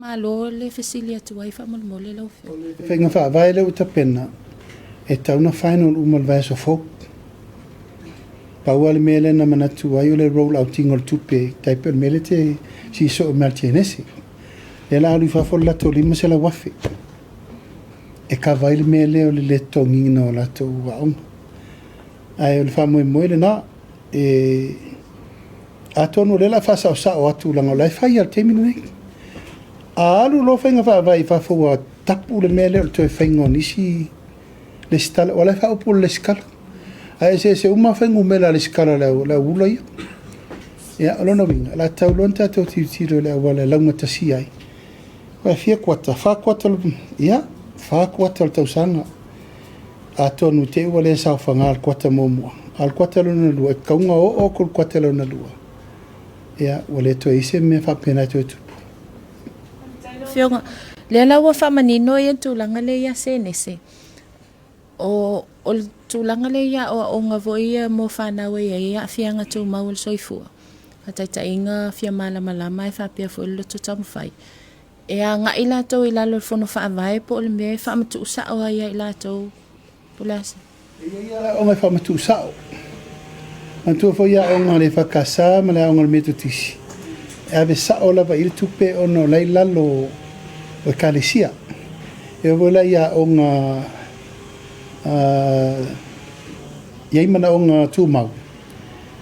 Malo le fesili atu ai faamolemole lau Afioga. O le faiga faavae lea ua tapena, e tatau ona final uma i le vaiaso fou. Pau lava le mea lea na manatu ai o le roll out ina o le tupe, tai pei o le mea lea e te sii soo mai le Jenese. Lea o le a alu i fafo le latou $500,000 e kava ai le mea lea o le le totogiina o latou aoga. Ae o le faamoemoe lena, e atonu o lea o le a faasaosao atu leaga o la e fai lava i le taimi lenei. A alu loa faiga faavae i fafo ua tapu le mea lea o le toe faiga o nisi lesitala, aua o la e faaupu o le lesitala. Ae eseese uma fuainumera lesitala a le au ula ia. Ia, o lona uiga, o le a tatau loa ona tatou tilotilo i le auala e laugatasia ai. Aua e fia kuata? Fa kuata, ia, fa kuata o le tausaga. Atonu i te i ua le saofaga le kuata muamua, a o le kuata lona lua, e tatau ona oo atu i le kuata lona lua, ia, ua le toe i ai se mea faapena e toe tupu. Afioga, lea la ua faamanino ia le tulaga lea ia Senese. O, o le tulaga lea i aoaoga foi ia mo fanau e i ai aafiaga tumau o le soifua, faataitaiga fia malamalama ae faapea foi le loto taumafai. E agai latou i lalo o le fono faavae po o le mea e faamatuu sao ai ia i latou po o le a se. E i ai lava aoga e faamatuu sao. Manatua foi aoga a le EFKS ma le aoga a le Metotisi, e ave sao lava i ai le tupe ona o la e i lalo o Ekalesia. E oo foi la i aoga e i ai manaoga tumau,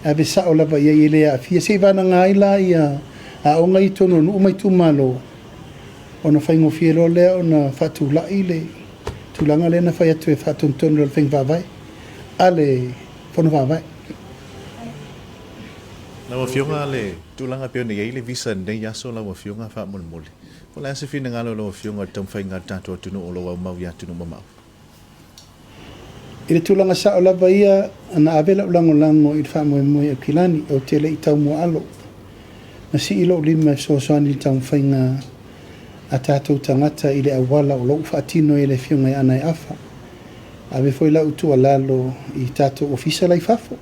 e ave sao lava i ai e le aafia. Se i vagana ai la ia aoga ia i totonu o nuu ma itumalo, ona faigofie loa lea ona faatulai le tulaga lea na fai atu e faatonutonu i le faiga faavae a le Fono Faavae. Lau Afioga, le tulaga pei ona i ai le visa i lenei aso lau Afioga faamolemole, po o le a se finagalo o lau Afioga i le taumafaiga a le tatou atunuu o lo o aumau i atunuu mamao? I le tulaga sao lava ia, na ave lau lagolago i le faamoemoe i Aukilani, ou te le i taumuaalo. Na sii lou lima e fesoasoani i le taumafaiga a tatou tagata i le auala o lo o faatino ai e le Afioga ia Anae Afa. Ave foi lau tuualalo i tatou ofisa la i fafo,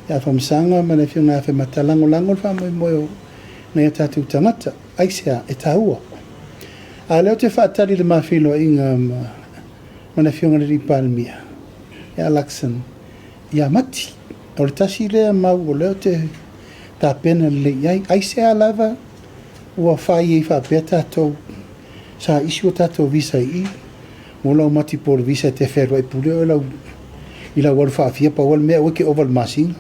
ia Afamasaga ma le Afioga ia Afemata, lagolago le faamoemoe o nai o tatou tagata. Aisea? E taua. A o lea ou te faatali i le ma feiloaiga ma le Afioga i le Palemia ia Luxon ia Mati. O le tasi lea mau o lea ou te tapena lelei i ai. Aisea lava ua fai ai faapea tatou sa issue a tatou visa i i, mo lau mati po o le visa e te fealuai pule oe lau i lau alu faafia pau o le mea aua e te ova i le masina.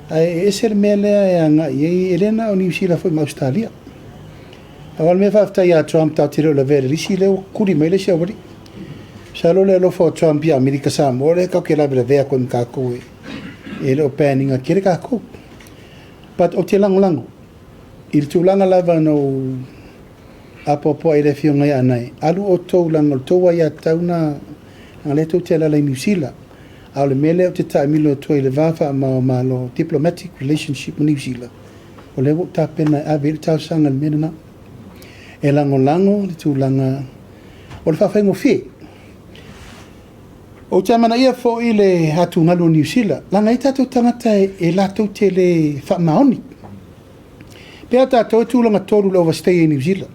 Ae e ese le mea lea e agai i ai, e le na o Niu Sila foi ma Ausetalia. Aua o le mea faafetai ia Trump tatou te le o lavea i le lisi lea ua kuli mai le isi aualii. Masalo le alofa o Trump ia Amerika Samoa lea tatou te lavelavea atu ai ma tatou e le o ban ina tele tatou. But ou te lagolago i le tulaga lava na ou apoapoai i le Afioga ia Anae, alu outou leaga o le tou aiatatau lena, leaga o lea tou te alaala i Niu Sila. A o le mea lea ou te taamilo atu ai i le va faava-o-Malo, diplomatic relationship ma Niu Sila, o lea ua ou tapena e ave i ai le talosaga i le mea lena. E lagolago le tulaga o le faafaigofie. Ou te amanaia foi le atugalu o Niu Sila, leaga e i ai tatou tagata e latou te le faamaoni. Pei a tatou e tulaga 3 i le overstay i Niu Sila.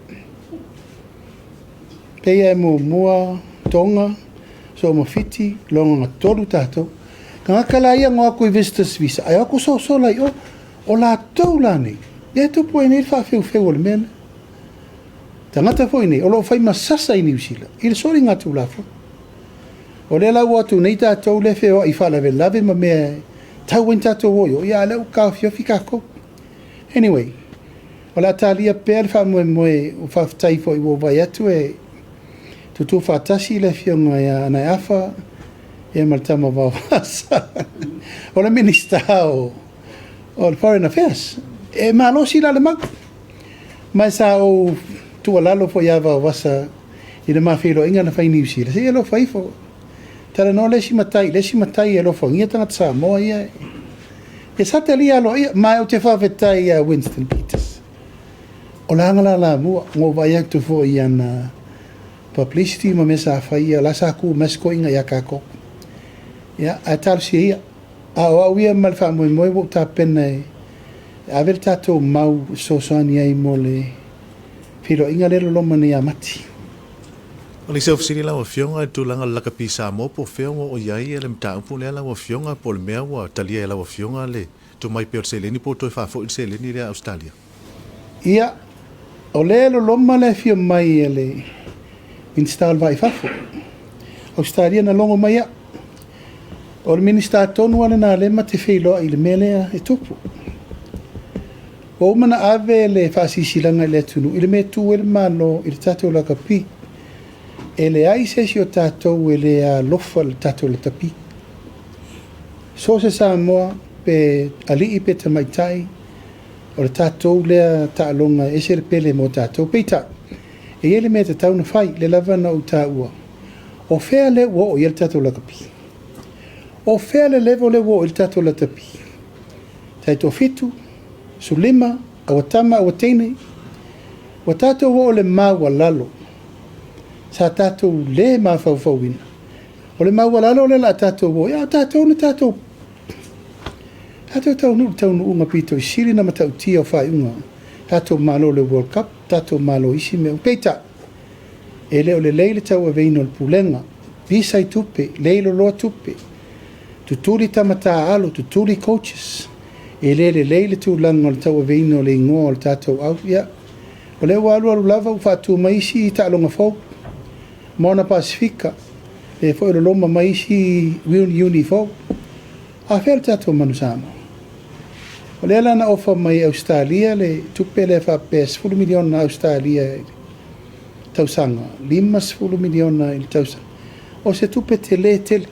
Pei e muamua Toga, Samoa Fiti, loga 3 tatou. Tagata la ia na o atu i visitors visa, ae o atu sosola i o. O latou la nei, lea e tupu ai nei le faafeufeu o le mea lea. Tagata foi nei, o lo o fai ma sasa i Niu Sila, i le soligatulafono. O lea la ua atu nei tatou lea feoai faalavelave ma mea e tau ai ni tatou o i o, ia a o lea ua taofiofi tatou. Anyway, o le a talia pea le faamoemoe, ua faafetai foi ua ou vaai atu e tutu faatasi le Afioga ia Anae Afa ia ma le tama Vaovasa. O le Minisita o le Foreign Affairs. E malosi la le mau. Ma sa ou tuualalo foi ia Vaovasa i le ma feiloaiga na fai i Niu Sila, se i alofa ifo. Talanoa le isi matai i le isi matai e alofagia tagata Samoa ia. E sa talia aloaia, ma ou te faafetai ia Winston Peters. O la aga lalamua, na ou vaai atu foi i ana publicity ma mea sa fai ia, la sa tu mai se toeaina ia tatou. Ia, ae talosia ia. A o au ia ma le faamoemoe ua ou tapena e ave le tatou mau e fesoasoani ai mo le feiloaiga lea e loloma nei ia Mati. O le isi au fesili lau Afioga i le tulaga o le lakapi Samoa po o fea ua oo i ai le mataupu lea lau Afioga po o le mea ua talia e lau Afioga le tumai pea o le seleni po o toe faafoi le seleni lea a Ausetalia? Ia, o lea e loloma le afio mai a le Minisita o le Va i Fafo. Ausetalia na logo mai au. O le Minisita tonu lava lena lea ma te feiloai i le mea lea e tupu. Ua uma ona ave le faasilasilaga i le atunuu i le mea e tu ai le Malo i le tatou lakapi. E leai se isi o tatou e le alofa i le tatou lakapi. So o se Samoa pe alii pe tamaitai, o le tatou lea taaloga e ese le pele mo tatou. Peitai, e i ai le mea e tatau ona fai, lea lava na ou taua. O fea lea ua oo i ai le tatou lakapi? O fea le level lea ua oo i ai le tatou lakapi? Tai toafitu, 15, aua tama, aua teine. Ua tatou oo i le maualalo sa tatou le mafaufauina. O le maualalo lea o le a tatou oo i ai, a o tatou na tatou taunuu i le taunuuga pito i sili ona matautia o faaiuga. Tatou malo i le World Cup, tatou malo i isi mea. Peitai, e le o lelei le tauaveina o le pulega. Pisa i tupe, leiloloa tupe, tutuli tama taaalo, tutuli coaches. E le lelei le tulaga o le tauaveina o le igoa o le tatou au. Ia, o lea ua alualu lava ua faatu mai isi taaloga fou, Moana Pasifika, lea foi o loloma mai isi uni fou. A fea le tatou manu Samoa? O lea la na ofa mai e Ausetalia le tupe lea faapea $10 miliona Ausetalia i le tausaga, $50 miliona i le tausaga. O se tupe telē tele.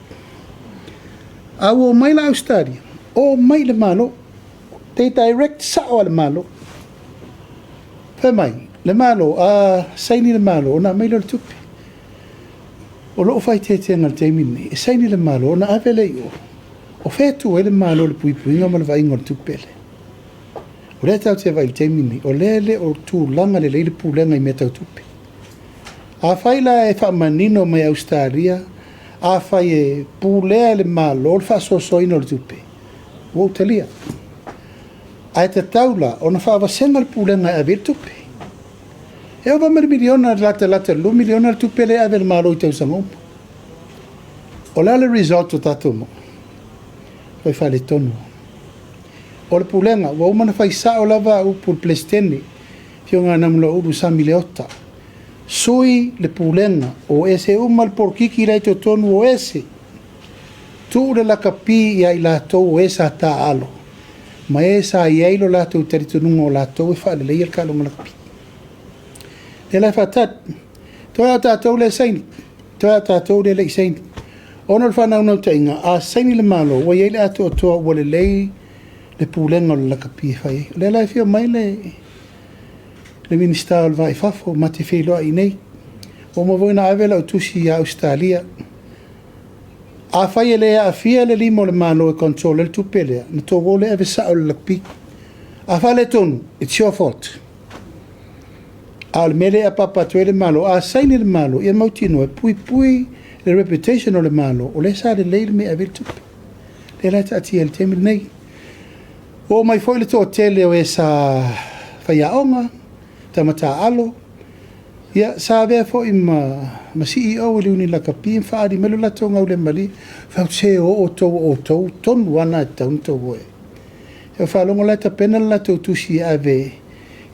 A ua omai la Ausetalia, omai i le Malo, they direct sao lava i le Malo. Fai mai, le Malo, a saini le Malo ona aumai lea o le tupe. O lou faaeteetega i le taimi lenei, e saini le Malo ona ave lea i o, o fea e tuu ai le Malo i le puipuiga ma le vaaiga o le tupe lea? O lea tatou te vaai i le taimi lenei, o lea e le o tulaga lelei le pulega i mea tau tupe. Afai la e faamanino mai e Ausetalia, afai e pulea e le Malo le faasoasoaina o le tupe, ua ou talia. Ae tatau la ona faavasega le pulega e ave i ai le tupe. E ova ma le miliona, latalata i le $2 miliona le tupe lea e ave e le Malo i tausaga uma. O le a le result ua tatou maua? Ua faaletonu. O le pulega, ua uma ona fai sao lava au upu i le Peresetene, Afioga ia Namulauulu Sami Leota, sui le pulega, o ese uma le polokiki la e i totonu, o ese. Tuu le lakapi ia i latou o e sa taaalo ma e sa i ai lo latou talitonuga o latou e faaleleia le taaloga lakapi. O lea la e faatali. Toe lava o tatou lea e saini, toe lava o tatou lea e le i saini. Ona o le faanaunautaiga, a saini le Malo, ua i ai le atoatoa ua lelei le pulega o le lakapi e fai ai. O lea la e afio mai le Minisita o le Va i Fafo, ma te feiloai i inei. Ua uma foi ona ave lau tusi ia Ausetalia. Afai e le aafia le lima o le Malo e control ai le tupe lea, ona outou o lea e ave sao i le lakapi. A faaletonu, it's your fault. A o le mea lea e apaapa atu ai le Malo, a saini le Malo, ia mautinoa e puipui le reputation o le Malo, o lea sa lelei le mea e ave ai le tupe. O lea la e taatia i le taimi lenei. Ua oo mai foi le toatele o e sa faiaoga, tama taaalo, ia sa avea foi ma CEO i le Iuni Lakapi ma faaali mai lo latou gaulemalie. Fai atu, se o outou o outou tonu lava na e tatau ona outou o i ai. Ia faalogo la e tapena le latou tusi e ave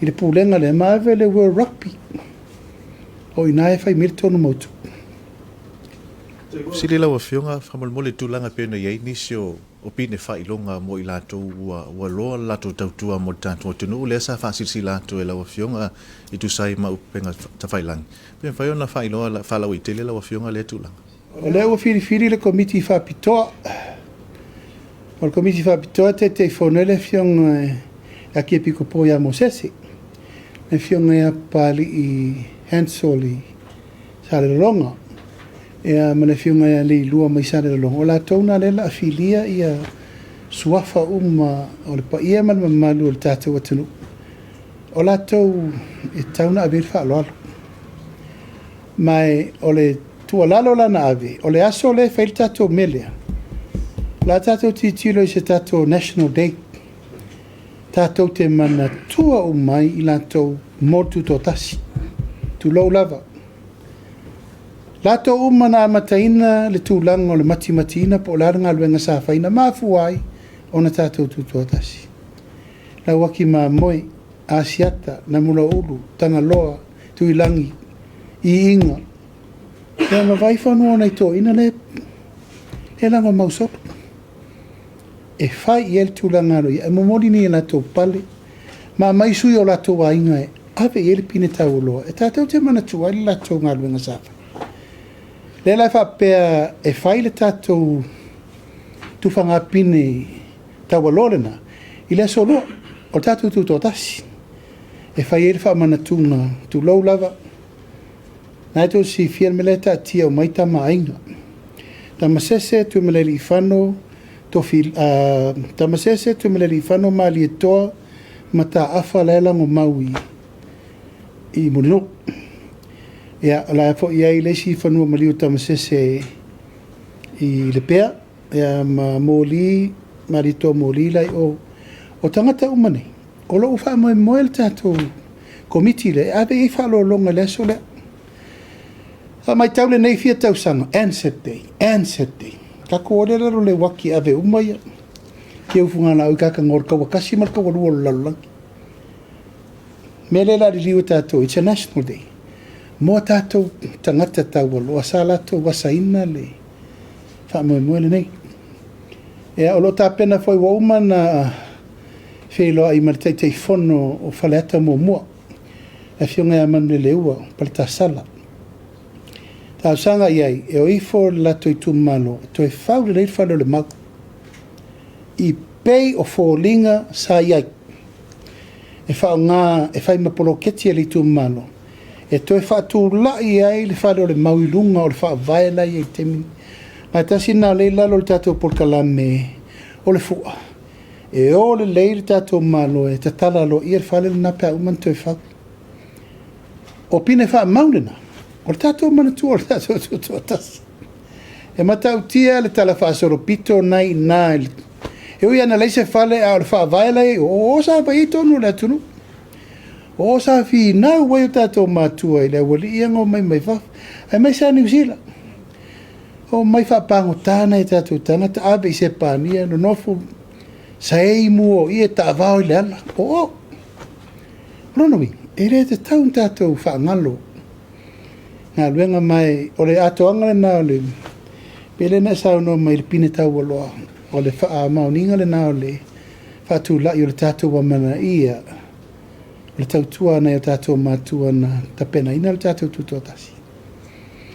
i le pulega lea ma ave le World Rugby. O i ina e fai mai le tonu mautu. Fesili lau Afioga, faamolemole i le tulaga e pei ona i ai nisi o pine faailoga mo i latou ua loa le latou tautua mo le tatou atunuu, lea sa faasilasila atu e lau Afioga e tusa ai ma upega tafailagi, pe mafai ona faailoa faalauaitele lau Afioga lea tulaga. O lea ua filifili le Komiti Faapitoa. O le Komiti Faapitoa e Taitaifono ai le Afioga ia Akiepikopo ia Mosese, le Afioga ia Papalii Hansel i Salelologa, ia ma le Afioga ia Leilua mai Salelologa. O latou na lea o le a filia ia suafa uma o le paia ma le mamalu o le tatou atunuu. O latou e tatau ona ave i ai le faaaloalo. Ma o le tuualalo la na ave, o le aso lea e fai ai le tatou mea lea, o le a tatou tilotilo i se tatou National Day, tatou te manatua uma ai i latou mo le tutoatasi, tulou lava. Latou uma na amataina le tulaga o le matimatiina po o le a le galuega sa fai na mafua ai ona tatou tutoatasi. Lauaki Mamoe, Asiata, Namulauulu, Tagaloa, Tuilagi, Iiga, ia ma Vaifanua o nai toeaiina lea e lagomau solo. E fai i ai le tulaga aloaia, e momoli ni a latou pale ma aumai sui o latou aiga e ave i ai le pine taualoa e tatou te manatua ai le latou galuega sa fai. O lea la e faapea e fai le tatou tufaga pine taualoa lena i le aso 2 o le tatou tutoatasi e fai ai le faamanatuga, tulou lava. Na e tou silafia le mea lea e taatia uma ai Tama a Aiga. Tamasese, Tuimalealiifano, Tamasese, Tuimalealiifano, Malietoa, Mataafa la e lagomau i Mulinuu. Ia, o la e foi i ai le isi fanua maliu o Tamasese i Lepea, ia, ma Moli, Malietoa Moli la i o. O tagata uma nei, o lo o faamoemoe le tatou komiti lea e ave i ai faaaloaloga i le aso lea. A matau lenei fia tausaga, Anzac Day, Anzac Day. Tatou o lea lalo le uaki e ave uma ia kia ufugalaau i kakanoa o le taua tasi ma le taua lua o le lalolagi. Mea lea la liliu e tatou, it's a national day. Mo tatou tagata taualoa sa latou asaina le faamoemoe lenei. Ia, o lo o tapena foi ua uma na feiloai ma le Taitaifono o Faleata muamua. Le Afioga ia Manuleleua Paletasala. Talosaga i ai e o ifo le latou itumalo e toe fau lelei le fale o le mau i pei o foliga sa i ai e faaaoga e fai ma poloketi a le itumalo e toe faatulai ai le fale o le mau i luga o le faavae la e i ai i le taimi lenei. Ma e tasi lena o lea e i lalo o le tatou polokalame o le fua, e o lelei le tatou Malo e tatala aloaia le fale lena pe a uma ona toe fau. O pine faamau lena, o le tatou manatua o le tatou Tutoatasi. E matautia le talafaasolopito na e i ina, e ui lava ina leai se fale, a o le faavae la e i ai, o o sa fai ai tonu a le atunuu. O o sa finau ai o tatou matua i le aualii ia na omai mai fafo, aemaise lava Niu Sila. Omai faapagota nai o tatou tagata, ave i Sepania, nonofo saei mua o ie, taavao i le ala. O o. O lona uiga, e le tatau ona tatou faagalo galuega ma o le atoaga lena o le mea lea na e saunoa mai i le pine taualoa, o le faamaoniga lena o le faatulai o le tatou amanaia o le tautua a nai o tatou matua na tapenaina le tatou Tutoatasi.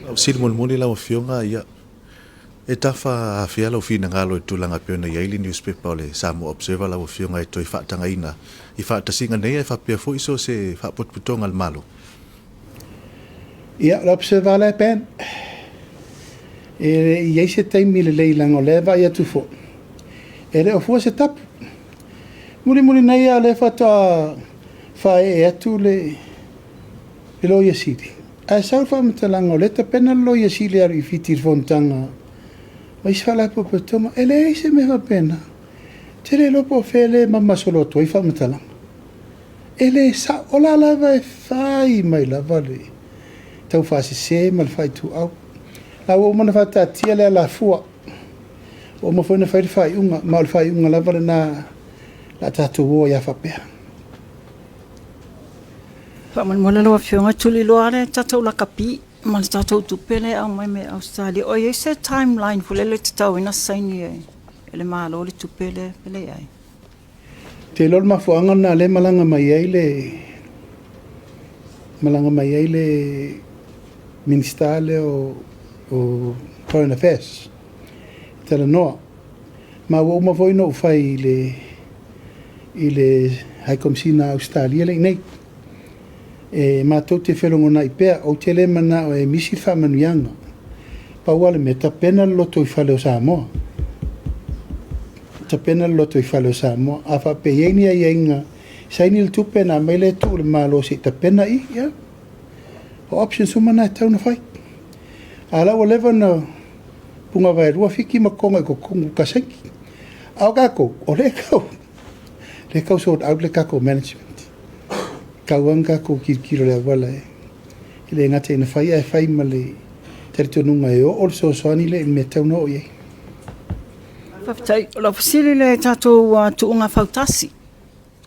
Lau fesili mulimuli lau Afioga, ia, e tafa afea lou finagalo i le tulaga e pei ona i ai le newspaper o le Samoa Observer lau Afioga e toe faatagaina i faatasiga nei ae faapea foi so o se faapotopotoga a le Malo? Ia, o le Observer lava lea Ben, e le i i ai se taimi lelei leaga o lea e vaai atu foi, e le o fua se tapu. Mulimuli nei lava o lea faatoa faaee atu le Loia Sili, ae sau le faamatalaga o lea e tapena le Loia Sili e alu i Fiti i le fonotaga ma isi faalapotopotoga. E leai se mea faapena. Ou te le iloa po o fea lea e mama solo atu ai faamatalaga. E le sao. O la lava e fai mai lava le taufaasese ma le faaituau. La ua uma ona faataatia le alafua. Ua uma foi ona fai le faaiuga, ma o le faaiuga lava lena o le a tatou o ai lava faapea. Faamolemole lau Afioga, tuliloa le tatou lakapi ma le tatou tupe lea e aumai mai Ausetalia. O i ai se timeline foi lele e tatau ai ona saini e le Malo le tupe lea pe leai? Ou te iloa o le mafuaaga lena lea e malaga mai ai le malaga mai ai le Minisita lea o Foreign Affairs e talanoa. Ma ua uma foi ona ou fai i le i le High Komesina a Ausetalia lea e i inei. E matou te felogonai pea, ou te le manao e misi le faamanuiaga. Pau lava le mea, tapena le lotoifale o Samoa. Tapena le lotoifale o Samoa. A faapea e i ai ni aiaiga, saini le tupe ona aumai lea tuu i le Malo se i tapena i, ia, o options uma na e tatau ona fai. A o la ua leva ona punavaelua Fiti ma Toga i totonu o Kasegi. A o tatou, o lea e tau, lea e tau sort out le tatou management. E tatau lava ona tatou tilotilo i le auala e le gata ina fai, ae fai ma le talitonuga e oo le fesoasoani lea i le mea e tatau ona oo i ai. Faafetai. O lau fesili lea i tatou tuuga fautasi.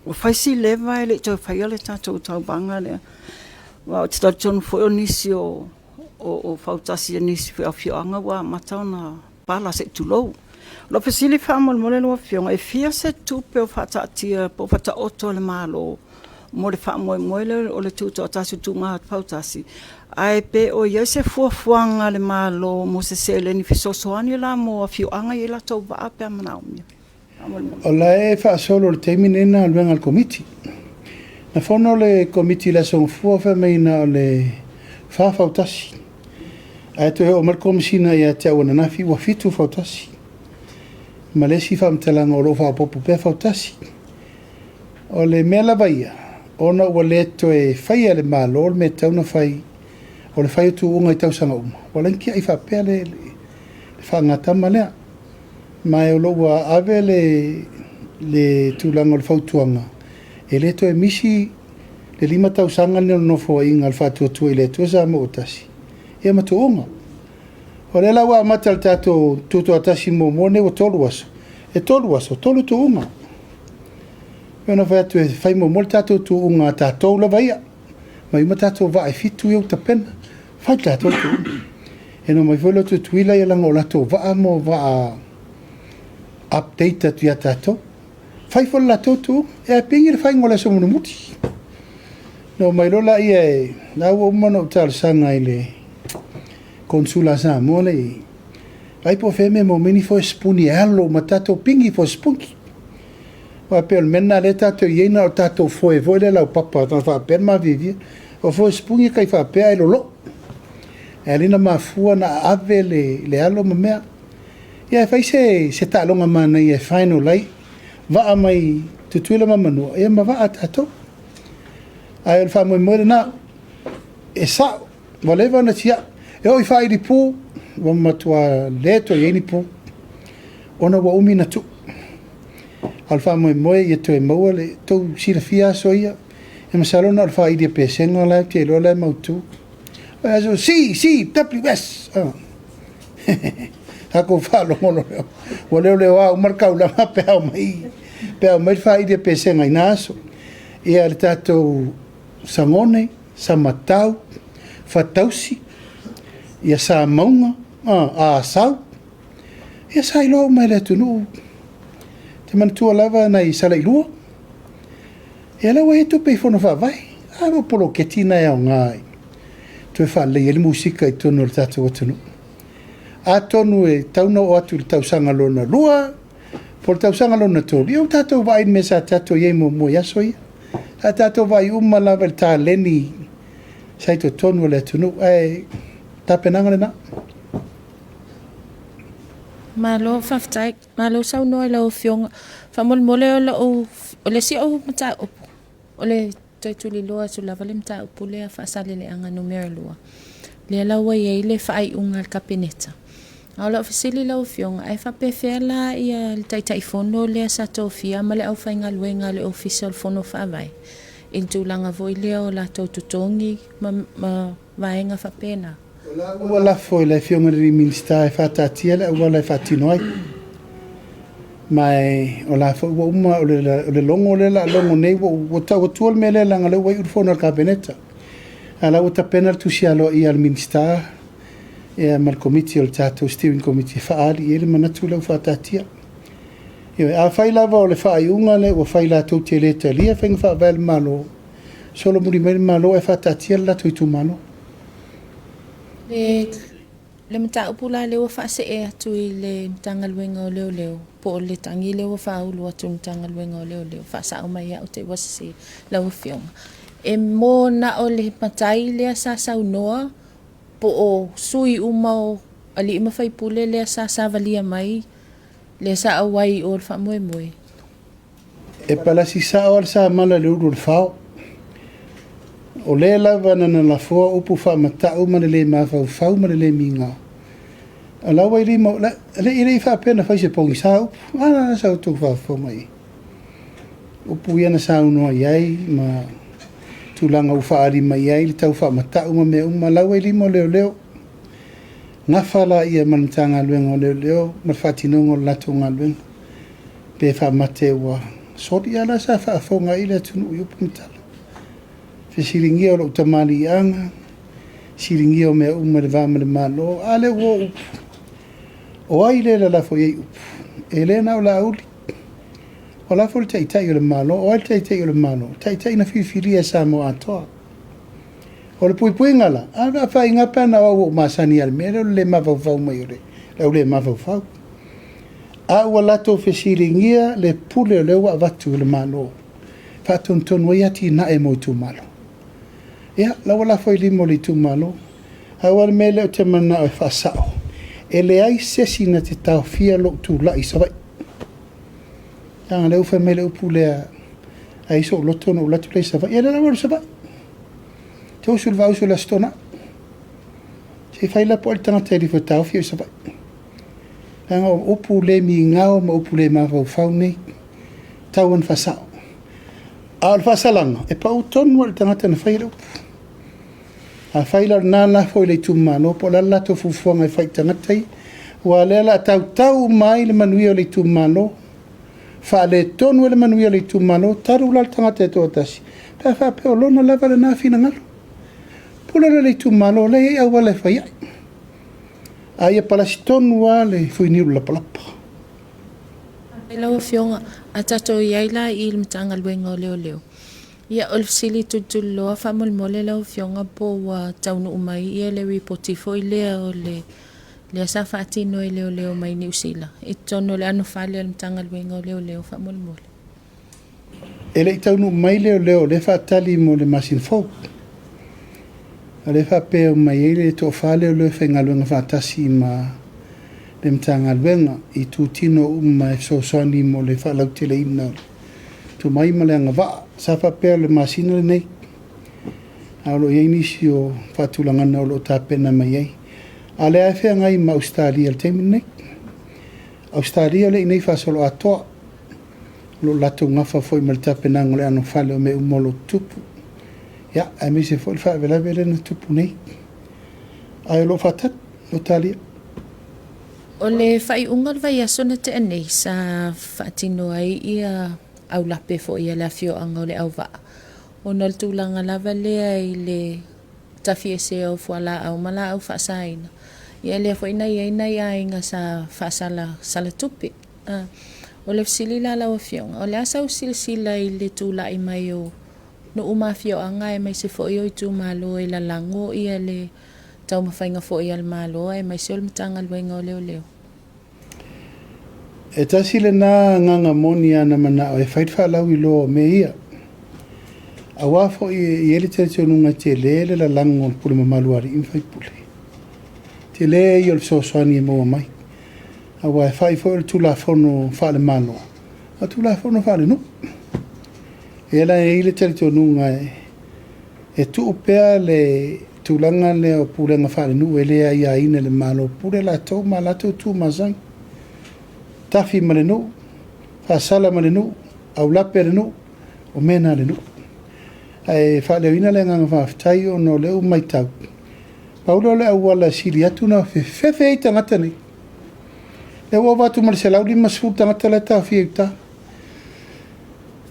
Ua fai si leva e le i toe faia le tatou tauvaga lea. Aua ou te talitonu foi o nisi o fautasi a nisi foi o afioaga ua amata ona pala se i tulou. O lau fesili faamolemole lau Afioga, e fia se tupe o faataatia po o faataoto a le Malo mo le faamoemoe lea o le tutoatasi o le tuuga fautasi, ae pe o i ai se fuafuaga a le Malo mo se seleni fesoasoani la mo afioaga e i ai latou vaa pe a manaomia? O la e faasolo i le taimi lenei le galuega a le Komiti. Na fono le Komiti i le Aso Gafua fai mai na o le fa fautasi, ae toe oo mai le Komesina ia te au ananafi ua fitu fautasi. Ma le isi faamatalaga o lo o faaopoopo pea fautasi. O le mea lava ia, ona ua le toe faia e le Malo le mea e tatau ona fai, o le fai o tuuga i tausaga uma, ua ala ai ona tiai faapea le faagatama lea. Ma o lo o ua ave le le tulaga o le fautuaga, e le toe misi le 5 tausaga lenei o le Nofoaiga a le Faatuatua i le Atua Samoa ua Tasi, ia ma tuuga. O lea la ua amata le tatou Tutoatasi muamua lenei ua 3 aso, e 3 aso, 3 tuuga. E pei ona fai atu e fai muamua le tatou tuuga a tatou lava ia, mai uma tatou vaa e 7 ia ua tapena, fai le tatou tuuga. E na omai foi le Tutuila ia leaga o latou vaa mo vaa update atu ia tatou. Fai foi le latou tuuga, ae pigi le faiga o le aso mulimuli. Na omai loa laia e, la ua uma ona ou talosaga i le Konesula a Samoa lea i ai, vaai po o fea e mea e maua mai ni foe sipuni e alo ma tatou pigi foe sipuni. Aua e pei o le mea lena lea tatou te i ai na o tatou foe foi lea laupapa e faapea le maviavia. O foe sipuni e tai faapea ae loloo. E ala ai ona mafua ona aave le alo ma mea. Ia e fai se taaloga manaia e final ai vaa mai Tutuila ma Manua ia ma vaa a tatou. Ae o le faamoemoe lena, e sao, ua leva ona tiai. E oo i faailipu, ua matua le toe i ai ni pu, ona ua umi ona tuu. A o le faamoemoe ia toe maua le tou silafia aso ia, e masalo na o le faaili a Pesega la ou te iloa la e mautu. O aso C, C, W, S. Tatou faalogo loa, ua leoleoa uma le taulaga pe a omai, pe a omai le faaili a Pesega i na aso. Ia le tatou Sagone, Samatau, Fatausi, ia Samauga, Asau, ia sa iloa uma e le atunuu. Te manatua lava nai Salailua, ia lea ua i ai tupe i Fono Faavae. A o poloketi na e aoga e toe faalelei ai le musika i totonu o le tatou atunuu. Atonu e tatau ona oo atu i le tausaga lona lua, po o le tausaga lona tolu, ia ua tatou vaai i le mea sa tatou i ai muamua i aso ia. Sa tatou vaai uma lava i le taleni sa i totonu o le atunuu, ae tapenaga lena. Malo faafetai. Malo saunoa i lau Afioga. Faamolemole o lou, o le isi au mataupu, o le toe tuliloa atu lava le mataupu lea Faasaleleaga numera 2, lea la ua i ai le faaiuga a le Kapeneta. A o lau fesili lau Afioga, ae faapefea la ia le Taitaifono lea sa tofia ma le aufaigaluega a le Ofisa o le Fono Faavae i le tulaga foi lea o latou totogi ma, ma vaega faapena? Ua lafo i le Afioga i le Minisita e faataatia le auala e faatino ai. Ma o la foi ua uma, o le logo lea o le a logo nei, ua tau atua le mea lea leaga o lea ua iu le fono a le Kapeneta. A o la ua tapena le tusi aloaia a le Minisita ia ma le komiti o le tatou steering committee e faaali i ai le manatu lea ua faataatia. Ioe, afai lava o le faaiuga lea ua fai latou te le talia faiga faavae a le Malo, solomuli mai le Malo ae faataatia le latou itumalo. Le, le mataupu la lea ua faasee atu i le Matagaluega o Leoleo, po o le tagi lea ua faaulu atu i le Matagaluega o Leoleo, faasao mai au te i ua sese lau Afioga. E mo na o le matai lea sa saunoa po o sui uma o alii ma faipule lea sa savalia mai, lea sa auai i o i le faamoemoe. E palasi sao lava le samala i le ulu o le fao. O le lava na na lafoa upu faamatau ma le le mafaufau ma le le migao. O la ua i lima, e le i faapea na fai se pogisa upu. A la sa outou faafofoga i ai. Upu ia na saunoa i ai ma tulaga ua faaali mai ai le tau faamatau ma mea uma, la ua i lima o leoleo. Gafa laia ma le Matagaluega o Leoleo ma le faatinoga o le latou galuega. Pe faamate ua soli, a la sa faafofoga ai le atunuu i upu ma tala. Fesiligia o lou tamaliiaga, siligia o mea uma i le va ma le Malo, a lea ua o upu. O ai lea e lalafo i ai upu? E le na o Laauli. Ua lafo le Taitai o le Malo. O ai le Taitai o le Malo? Taitai na filifilia e Samoa atoa. O le puipuiga la, a le afaina pe ana o au ua ou masani lava i le mea lea o le le mafaufau mai o le au le mafaufau. A ua latou fesiligia le pule o lea ua avatu e le Malo e faatonutonu ai atinae mo itumalo. Ia, la ua lafo i lima o le itumalo. Aua o le mea lea ou te manao e faasao, e leai se isi na te taofia lou tulai i Savaii. Leaga o lea ua fai mai le upu lea, a i ai sou loto ona ou alu atu lea i Savaii. Ia o lea la ua alu i Savaii. Te usu i le vaa usu i le Aso Toonai. Se i fai la po o ai le tagata e alu ifo e taofi au i Savaii. Leaga o upu le migao ma upu le mafaufau nei, tau ona faasao. A o le faasalaga, e pau tonu lava i le tagata na faia le upu. Afai la o lena lafo i le itumalo po o le a le latou fuafuaga e fai i tagata ia, aua o lea o le a tautau uma ai le manuia o le itumalo, faaletonu ai le manuia o le itumalo, talu la le tagata e toatasi, pe a faapea o lona lava lena finagalo. Pule lea i le itumalo, o lea e i ai auala e fai ai. A ia palasi tonu lava le fuiniu i le lapalapa. Faafetai lau Afioga. A tatou i ai la i le Matagaluega o Leoleo. Ia, o le fesili tulituliloa faamolemole lau Afioga po ua taunuu mai ia le ripoti foi lea o le lea sa faatino e leoleo mai Niu Sila i totonu o le anofale a le Matagaluega o Leoleo faamolemole. E le i taunuu mai leoleo o lea e faatali mo le masina fou. O lea e faapea mai ai le toafa leoleo e faigaluega faatasi ma le Matagaluega i itutino uma e fesoasoani mo le faalauteleina o le tomai ma le agavaa. Sa faapea o le masina lenei, a o lo o i ai nisi o faatulagaga o lo o tapena mai ai. A o lea e feagai ma Ausetalia i le taimi lenei. Ausetalia o lea e i inei faasoloatoa, o lo o latou nafa foi ma le tapenaga o le anofale o mea uma o lo o tutupu. Ia, aemaise foi le faalavelave lea na tupu nei. Ae o lo o faatali, o lo o talia. O le faaiuga o le vaiaso na tea nei sa faatino ai ia aulape foi a le afioaga o Leauvaa ona o le tulaga lava lea i le tafiesea o fualaau ma laau faasaina. Ia lea foi na i ai nai aiga sa faasala sala tupe. O le fesili la lau Afioga, o le a sau silasila i le tulai mai o nuu ma afioaga aemaise foi o itumalo e lalago ia le taumafaiga foi a le Malo aemaise o le Matagaluega o Leoleo? E tasi lena agaga moni a na manao e fai le faalauiloa o mea ia. Aua foi e i ai le talitonuga e tele le lalago o le pule mamalu a alii ma faipule. Tele ia o le fesoasoani e maua mai. Aua e fai foi o le Tulafono faale-Malo, a o Tulafono faale-nuu. E la e i ai le talitonuga e tuu pea le tulaga lea o pulega faalenuu e le aiaina e le Malo, pule latou ma latou tu masani. Tafi ma le nuu, faasala ma le nuu, aulape le nuu, o mea na a le nuu. Ae faaleoina le agaga faafetai ona o lea ua matau, pau lea o le auala e sili atu ona fefefe ai tagata nei. Lea ua ova atu ma le 150 tagata la e taofia i uta.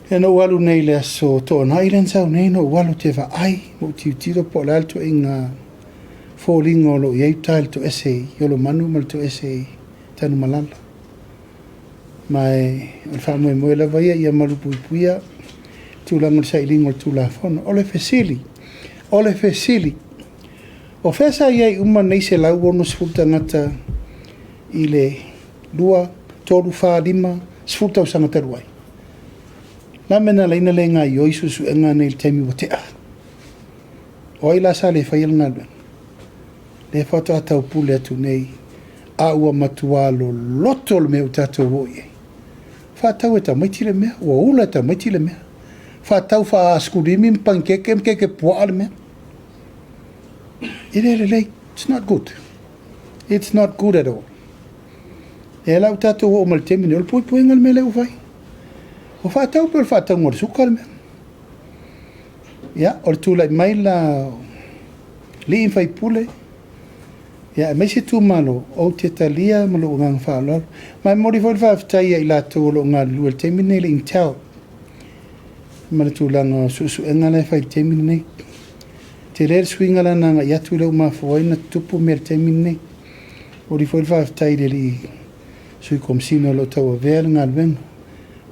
Ia na ou alu nei i le aso Toonai lea na sau nei, na ou alu ou te vaai, ma ou tilotilo po o le a le ituaiga foliga o lo o i ai uta i le toese i Oloamanu ma le toese i Tanumalala. Ma e, o le faamoemoe lava ia ia malupuipuia tulaga o le sailiga o le Tulafono. O le fesili, o le fesili, o fea sa i ai uma nei 160 tagata i le 2, 3, 4, 5, 10 tausaga talu ai? La mea na ala ai ona le gaoioi suesuega nei i le taimi ua tea? O ai la sa le faia le galuega? Lea faatoa taupule atu nei, a ua matua loloto le mea ua tatou oo i ai. Faatau e tamaiti le mea, ua ula e tamaiti le mea. Faatau faa-asekulimi ma panikeke ma keke puaa le mea. E le lelei. It's not good. It's not good at all. E la ua tatou oo mai le taimi nei, o le puipuiga le mea lea ua fai. Ua faatau pei o le faatauga o le suka le mea. Ia, o le tulai mai la o alii ma faipule, ia, aemaise itumalo, ou te talia ma lou agaga faaaloalo. Ma e momoli foi le faafetai ia i latou o lo o galulue i le taimi lenei i le Intel ma le tulaga o suesuega la e fai i le taimi lenei. Tele le suiga la na agai atu lea ua mafua ai ona tutupu mea i le taimi lenei. Momoli foi le faafetai i le alii Sui Komesina o lo o tauavea le galuega.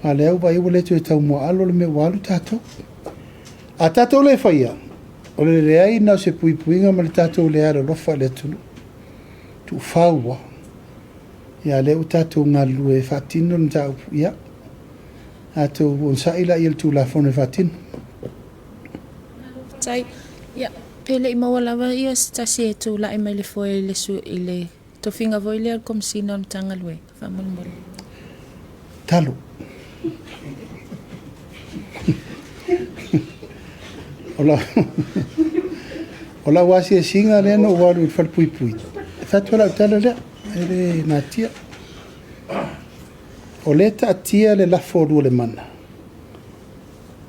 A o lea ua vaai ua le toe tau muaalo le mea ua alu tatou. A tatou le faia, o le leai na o se puipuiga ma le tatou le alolofa i le atunuu. Tuufau lava. Ia lea ua tatou galulue e faatino le mataupu. Ia, tatou onosai laia i le Tulafono e faatino. Faafetai. Ia, pe le i maua lava ia se tasi e tulai mai le foe i le, i le tofiga foi lea o le Komesina o le Matagaluega, faamolemole. Talo. O lau asiasiga lea na ou alu i le falepuipui, e fai atu lau tala lea, e le natia. O lea e taatia le lafo o Lualemana,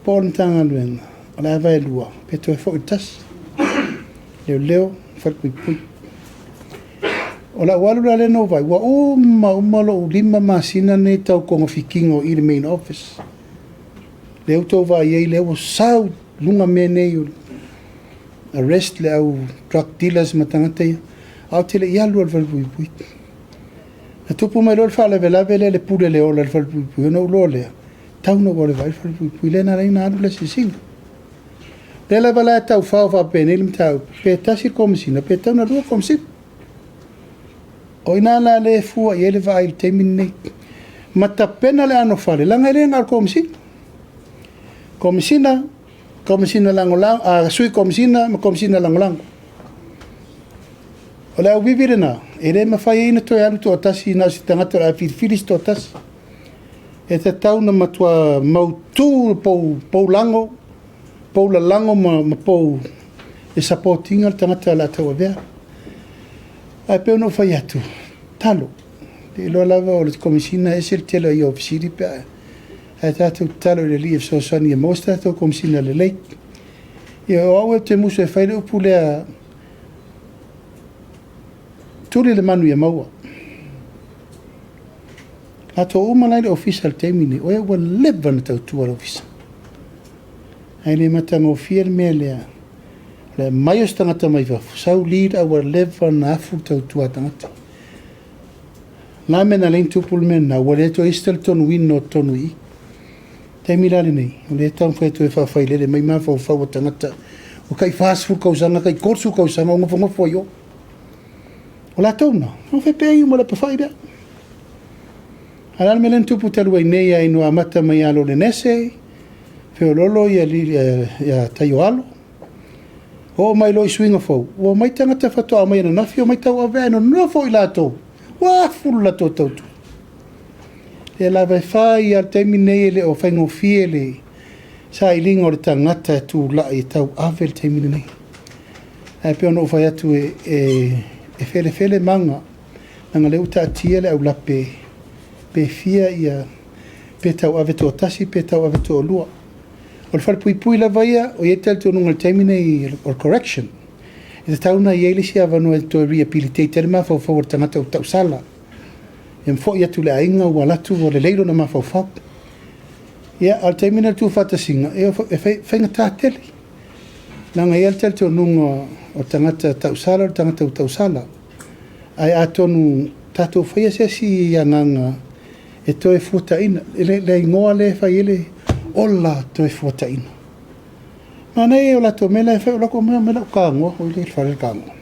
po o le Matagaluega, o le a vaelua, pe toe foi i le tasi. Leoleo, falepuipui. O lau alu la lea na ou vaai, ua uma uma lou 5 masina nei tau togafitiga o i le main office. Lea ua outou vaai ai, lea ua sau luga mea nei o arrest le au drug dealers ma tagata ia. A ou te le i alu lava i le falepuipui. Na tupu mai loa le faalavelave lea, le pule le ola i le falepuipui, ona ou iloa lea, tau na ou alu e vaai le falepuipui lea na ala ai ona alu le asiasiga. Lea lava la e taufao faapenei le mataupu, pe tasi le Komesina, pe tatau ona lua Komesina. O i ina la lea e fua i ai le vaai i le taimi lenei. Ma tapena le anofale, leaga e le na o le Komesina. Komesina, Komesina Lagolago, Sui Komesina ma Komesina Lagolago. O le auvivi lena, e le mafai ai ona toe alu toatasi na o se tagata o le a filifili se toatasi. E tatau ona matua mautu pou, pou lago, pou lalago ma pou e support ina le tagata o le a tauavea. Ae pei ona ou fai atu, talo, te iloa lava o le Komesina e ese le tele o ia o fesili pe a ae tatou tatalo i le Alii e fesoasoani e maua se tatou Komesina lelei. Ia o au ou te musu e fai le upu lea, tuli le manu ia maua. Latou uma la i le ofisa i le taimi lenei, o e ua leva ona tautua le ofisa. Ae le matagofie le mea lea, o le aumai o se tagata mai fafo, sau lead a ua leva ona afu le tautua a tagata. O le a le mea na ala ai ona tupu le mea lena? Ua le toe i ai se talitonuina o totonu i i. Taimi la lenei, o lea e taumafai atu e faafailele mai mafaufau o tagata ua tai 40 tausaga, tai 30 tausaga o nofonofo ai o. O latou na, o faapea uma le apefai lea. A o le a le mea lea na tupu talu ai nei lava ina ua amata mai ia Lolenese, feoloolo ia Taioalo, oo mai loa i suiga fou, ua omai tagata faatoa omai ananafi, omai tauave ae nonofo i latou, ua afu le latou tautua. Ia lava e fai lava le taimi lenei e le o faigofie le sailiga o le tagata e tulai e tauave le taimi lenei. Ae pei ona ou fai atu e felefele maga, leaga o lea ua taatia le aulape pe fia ia, pe tauave toatasi pe tauave toalua. O le falepuipui lava ia, o i ai le talitonuga i le taimi lenei o le correction. E tatau ona i ai le isi avanoa e toe rehabilitate ai le mafaufau o le tagata ua tausala. Ia ma foi atu i le aiga ua alu atu ua lelei lona mafaufau. Ia, a o le taimi lenei o le tuufaatasiga, e faigata tele. Leaga e i ai le talitonuga o le tagata tausala o le tagata ua tausala. Ae atonu tatou faia se isi agaga e toe fuataina. Le igoa lea e fai ai le ola toe fuataina. Manaia ia o latou mea la e fai, o latou mea mai lau tanoa foi lea i le fale tanoa.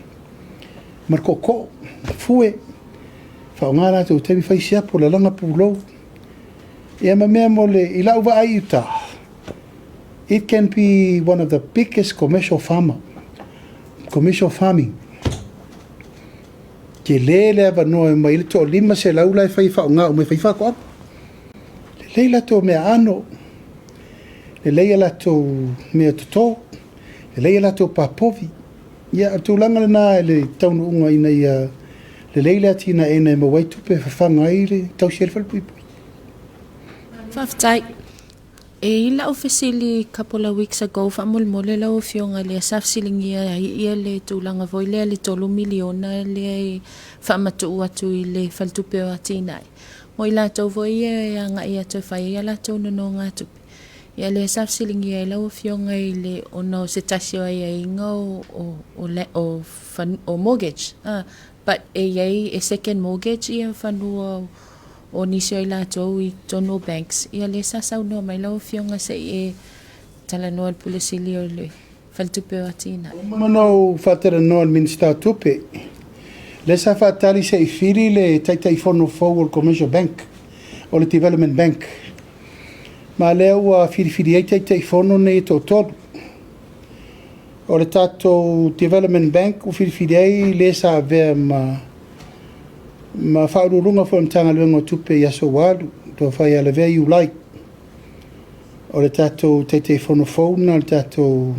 Ma le tootoo, fue, faaaoga latou taimi fai siapo, lalaga pulou. Ia ma mea mo le, i lau vaai i uta, it can be one of the biggest commercial farmer, commercial farming. Tele le avanoa e mai le 500 la e fai faaaoga uma e fai faatoaga. Lelei latou mea ano, lelei a latou mea toto, lelei a latou papovi. Ia, o le tulaga lena i le taunuuga ina ia lelei le atinaeina e maua ai tupe e fafaga ai le tausi ai le falepuipui. Faafetai. E i lau fesili couple of weeks ago faamolemole lau Afioga lea sa fesiligia ai ia le tulaga foi lea le $3 miliona lea e faamatuu atu i le Faletupe o Atinae. Mo i latou foi ia e agai atu e fai ai a latou nonogatupe. Ia lea sa fesiligia ai lau Afioga i le ona o se tasi o aiaiga o mortgage. But e i ai e second mortgage ia fanua o nisi o i latou i totonu o banks. Ia lea sa saunoa mai lau Afioga se i e talanoa i le Pule Sili o le Faletupe o Atinae. Ua uma ona ou faatalanoa i le Minisita o Tupe, lea sa faatali se i fili le Taitaifono fou o le Commercial Bank, o le Development Bank. Ma lea ua filifili ai Taitaifono nei e toatolu. O le tatou Development Bank ua filifili ai le sa avea ma faauluuluga foi o le Matagaluega o Tupe i aso ua alu, tofa ia Lavea Iulai. O le tatou Taitaifono fou lena o le tatou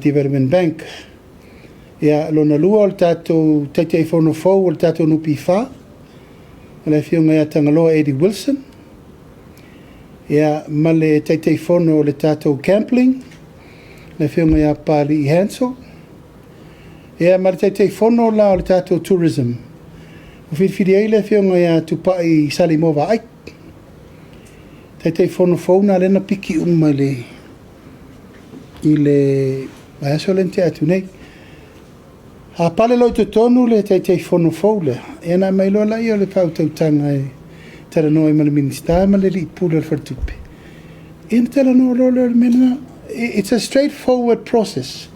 Development Bank. Ia, lona lua o le tatou Taitaifono fou o le tatou NPF, o le Afioga ia Tagaloa Eddie Wilson. Ia, ma le Taitaifono o le tatou Gambling, le Afioga ia Pali Hansel. Ia, ma le Taitaifono la o le tatou Tourism, ua filifili ai le Afioga ia Tupai Salimoa Vaai. Taitaifono fou na lea na piki uma i le vaiaso lea na tea atu nei. A pale loa i totonu le Taitaifono fou lea, ia na aumai loa laia o le faautautaga e talanoa ai ma le Minisita ma le Alii Pule o le Faletupe. Ia na talanoa loa lea o le mea lena. It's a straight forward process.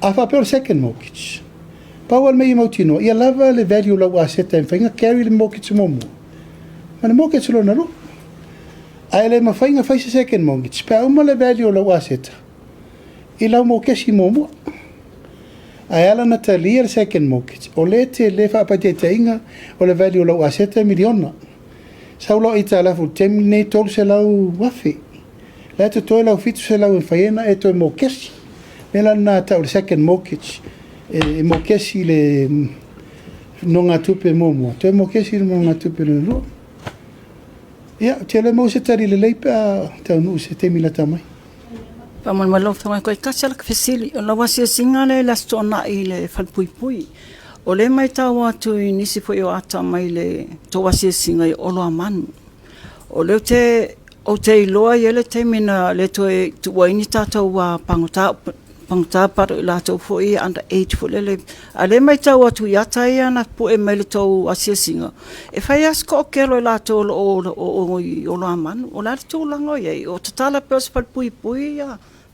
A faapea o le second mortgage, pau lava le mea ia mautinoa, ia lava le value o lau aseta e mafai ona carry le mortgage muamua ma le mortgage lona lua. Ae le mafai ona fai se second mortgage pe a uma le value o lau aseta i lau mokesi muamua. Ae ala ona talia le second mortgage, o lea e tele faapaitaitaiga o le value o lau aseta e miliona. Sau lau aitalafu i le taimi lenei e $300,000. La e totoe lau 700 e mafai ai ona e toe mokesi. O le mea la lena e tau o le second mortgage, e mokesi i le nonogatupe muamua, toe mokesi i le nonogatupe lona lua. Ia, ou te iloa e maua se tali lelei pe a taunuu i se taimi lata mai. Faamolemole lau Afioga toe tasi lava laka fesili. O lau asiasiga lea i le Aso Toonai i le Falepuipui, o lea e matau atu i nisi foi o ata mai le tou asiasiga i Oloamanu, o lea ou te iloa e i ai le taimi na le toe tuua ai ni tatou pagota, but o i latou foi ia under age foi lele. A o lea e matau atu i ata ia na pue mai i le tou asiasiga, e fai lava si toatele o i latou o lo o i Oloamanu. O le a le tulaga o i ai? O tatala pea o se falepuipui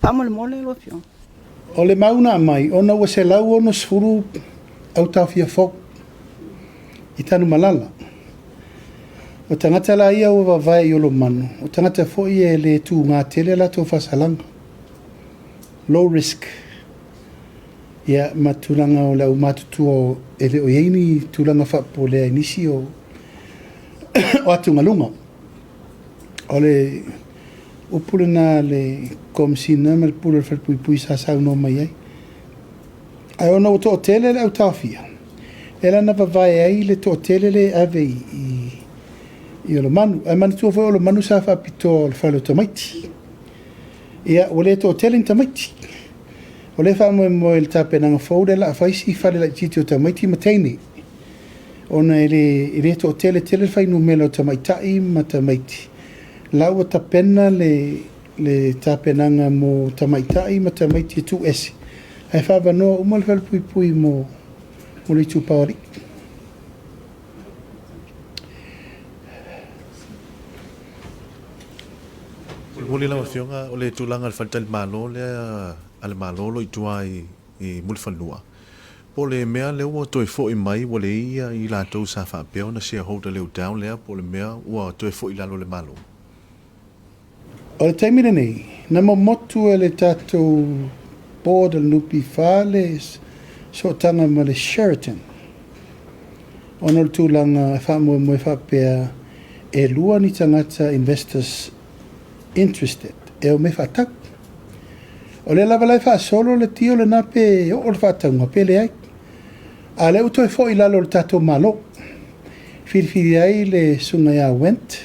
faamolemole lau Afioga? O le mau na aumai, ona ua 160 autaofia fou i Tanumalala. O tagata la ia ua vavae i Olomanu, o tagata foi e le tuga tele a latou faasalaga, low risk, ia ma tulaga o le aumatutua e le o i ai ni tulaga faapolea i nisi o atugaluga. O le upu lena a le Komesina ma le Pule o le Falepuipui sa saunoa mai ai. Ae ona ua toatele le autaofia, lea la na vavae ai le toatele lea e ave i Olomanu. Ae manatua foi o Olomanu sa faapitoa o le fale o tamaiti. Ia, ua le toatele ni tamaiti. O lea e faamoemoe i le tapenaga fou lea o le a fai si fale laitiiti o tamaiti ma teine, ona e le toatele tele le fuainumera o tamaitai ma tamaiti. La ua tapena le tapenaga mo tamaitai ma tamaiti e tuuese, ae faaavanoa uma le falepuipui mo le itupa o alii. Mulimuli lau Afioga, o le tulaga i le faletalimalo lea a le Malo o lo o i tua i Mulifanua, po o le mea lea ua toe foi mai ua leai i latou sa faapea ona shareholder i le hotel lea, po o le mea ua toe foi i lalo o le Malo? O le taimi lenei, na momotu e le tatou Board o le NPF le sootaga ma le Sheraton ona o le tulaga e faamoemoe faapea e lua ni tagata investors interested e omai faatau. O lea lava la e faasolo le tio lena pe oo le faatauga pe leai. A o lea ua toe foi i lalo o le tatou Malo. Filifili ai le susuga ia Wendt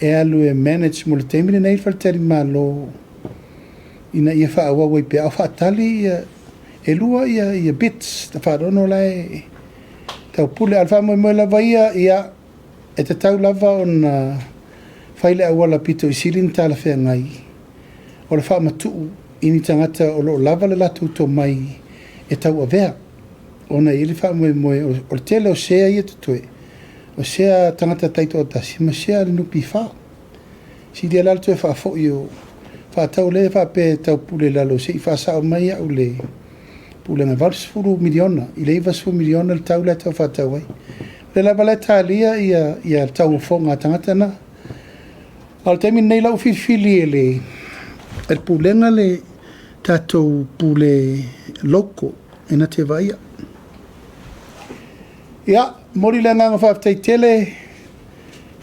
e alu e manage mo le taimi lenei le faletalimalo ina ia faaauau ai pea a o faatali ia e lua ia bids na faalono la e taupule. A o le faamoemoe lava ia, ia e tatau lava ona fai le auala pito i sili ona talafeagai o le faamatuu i ni tagata o lo o lava le latou tomai e tauavea, ona e i ai le faamoemoe o le tele o sea ia totoe, o sea a tagata taitoatasi ma sea a le NPF. Silia la le toe faafoi o faatau lea e faapea e taupule i lalo se i faasao mai au le pulega e $80 miliona i le $90 miliona le tau lea e tau faatau ai. O lea lava la e talia ia le tauofoga a tagata na. A o le taimi lenei la ua filifili e le pulega le tatou pule local e na te vaaia. Ia, momoli le agaga faafetai tele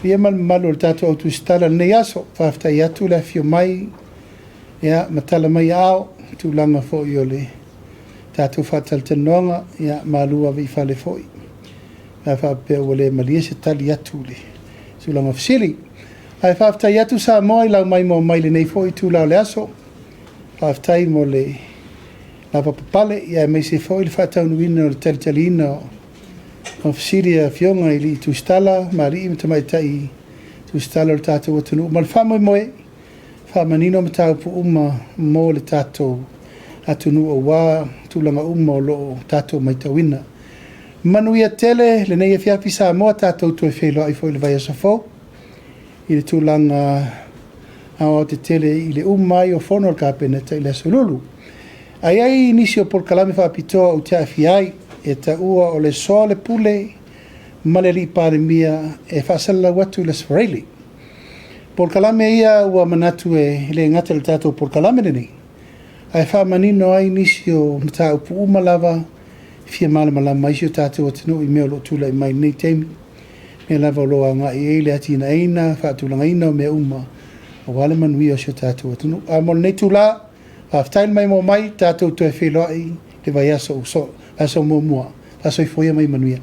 ia ma le mamalu o le tatou au tusitala i lenei aso. Faafetai atu le afifio mai ia ma tala mai aao i tulaga foi o le tatou faatalatalanoaga, ia malu ave i fale foi. Pe a faapea ua le malie se tali atu i le tulaga o fesili. Ae faafetai atu Samoa i lau maimoa mai i lenei foi itula o le aso. Faafetai mo le lavapapale, ia aemaise foi le faataunuuina o le talitaliina o fesili a Afioga i alii tusitala ma alii ma tamaitai tusitala o le tatou atunuu ma le faamoemoe faamanino mataupu uma mo le tatou atunuu aua tulaga uma o lo o tatou matauina. Manuia tele lenei afiafi Samoa, tatou toe feiloai foi i le vaiaso fou i le tulaga Aoaotetele i le uma ai o fono a le Kapeneta i le Aso Lulu. Ae i ai nisi o polokalame faapitoa ou te aafia ai, e taua o le Soa le Pule ma le Alii Palemia e faasalalau atu i le Aso Faraile. Polokalame ia ua manatu e le gata i le tatou polokalame lenei, ae faamanino ai nisi o mataupu uma lava e fia malamalama ai si o tatou atunuu i mea o lo o tulai mai i lenei taimi, mea lava o lo o agai i ai le atinaeina, faatulagaina o mea uma aua le manuia o si o tatou atunuu. Ae mo lenei itula, faafetai le maimoa mai, tatou toe feiloai i le vaiaso ua sola, vaiaso muamua. Faasoifua ia ma ia manuia.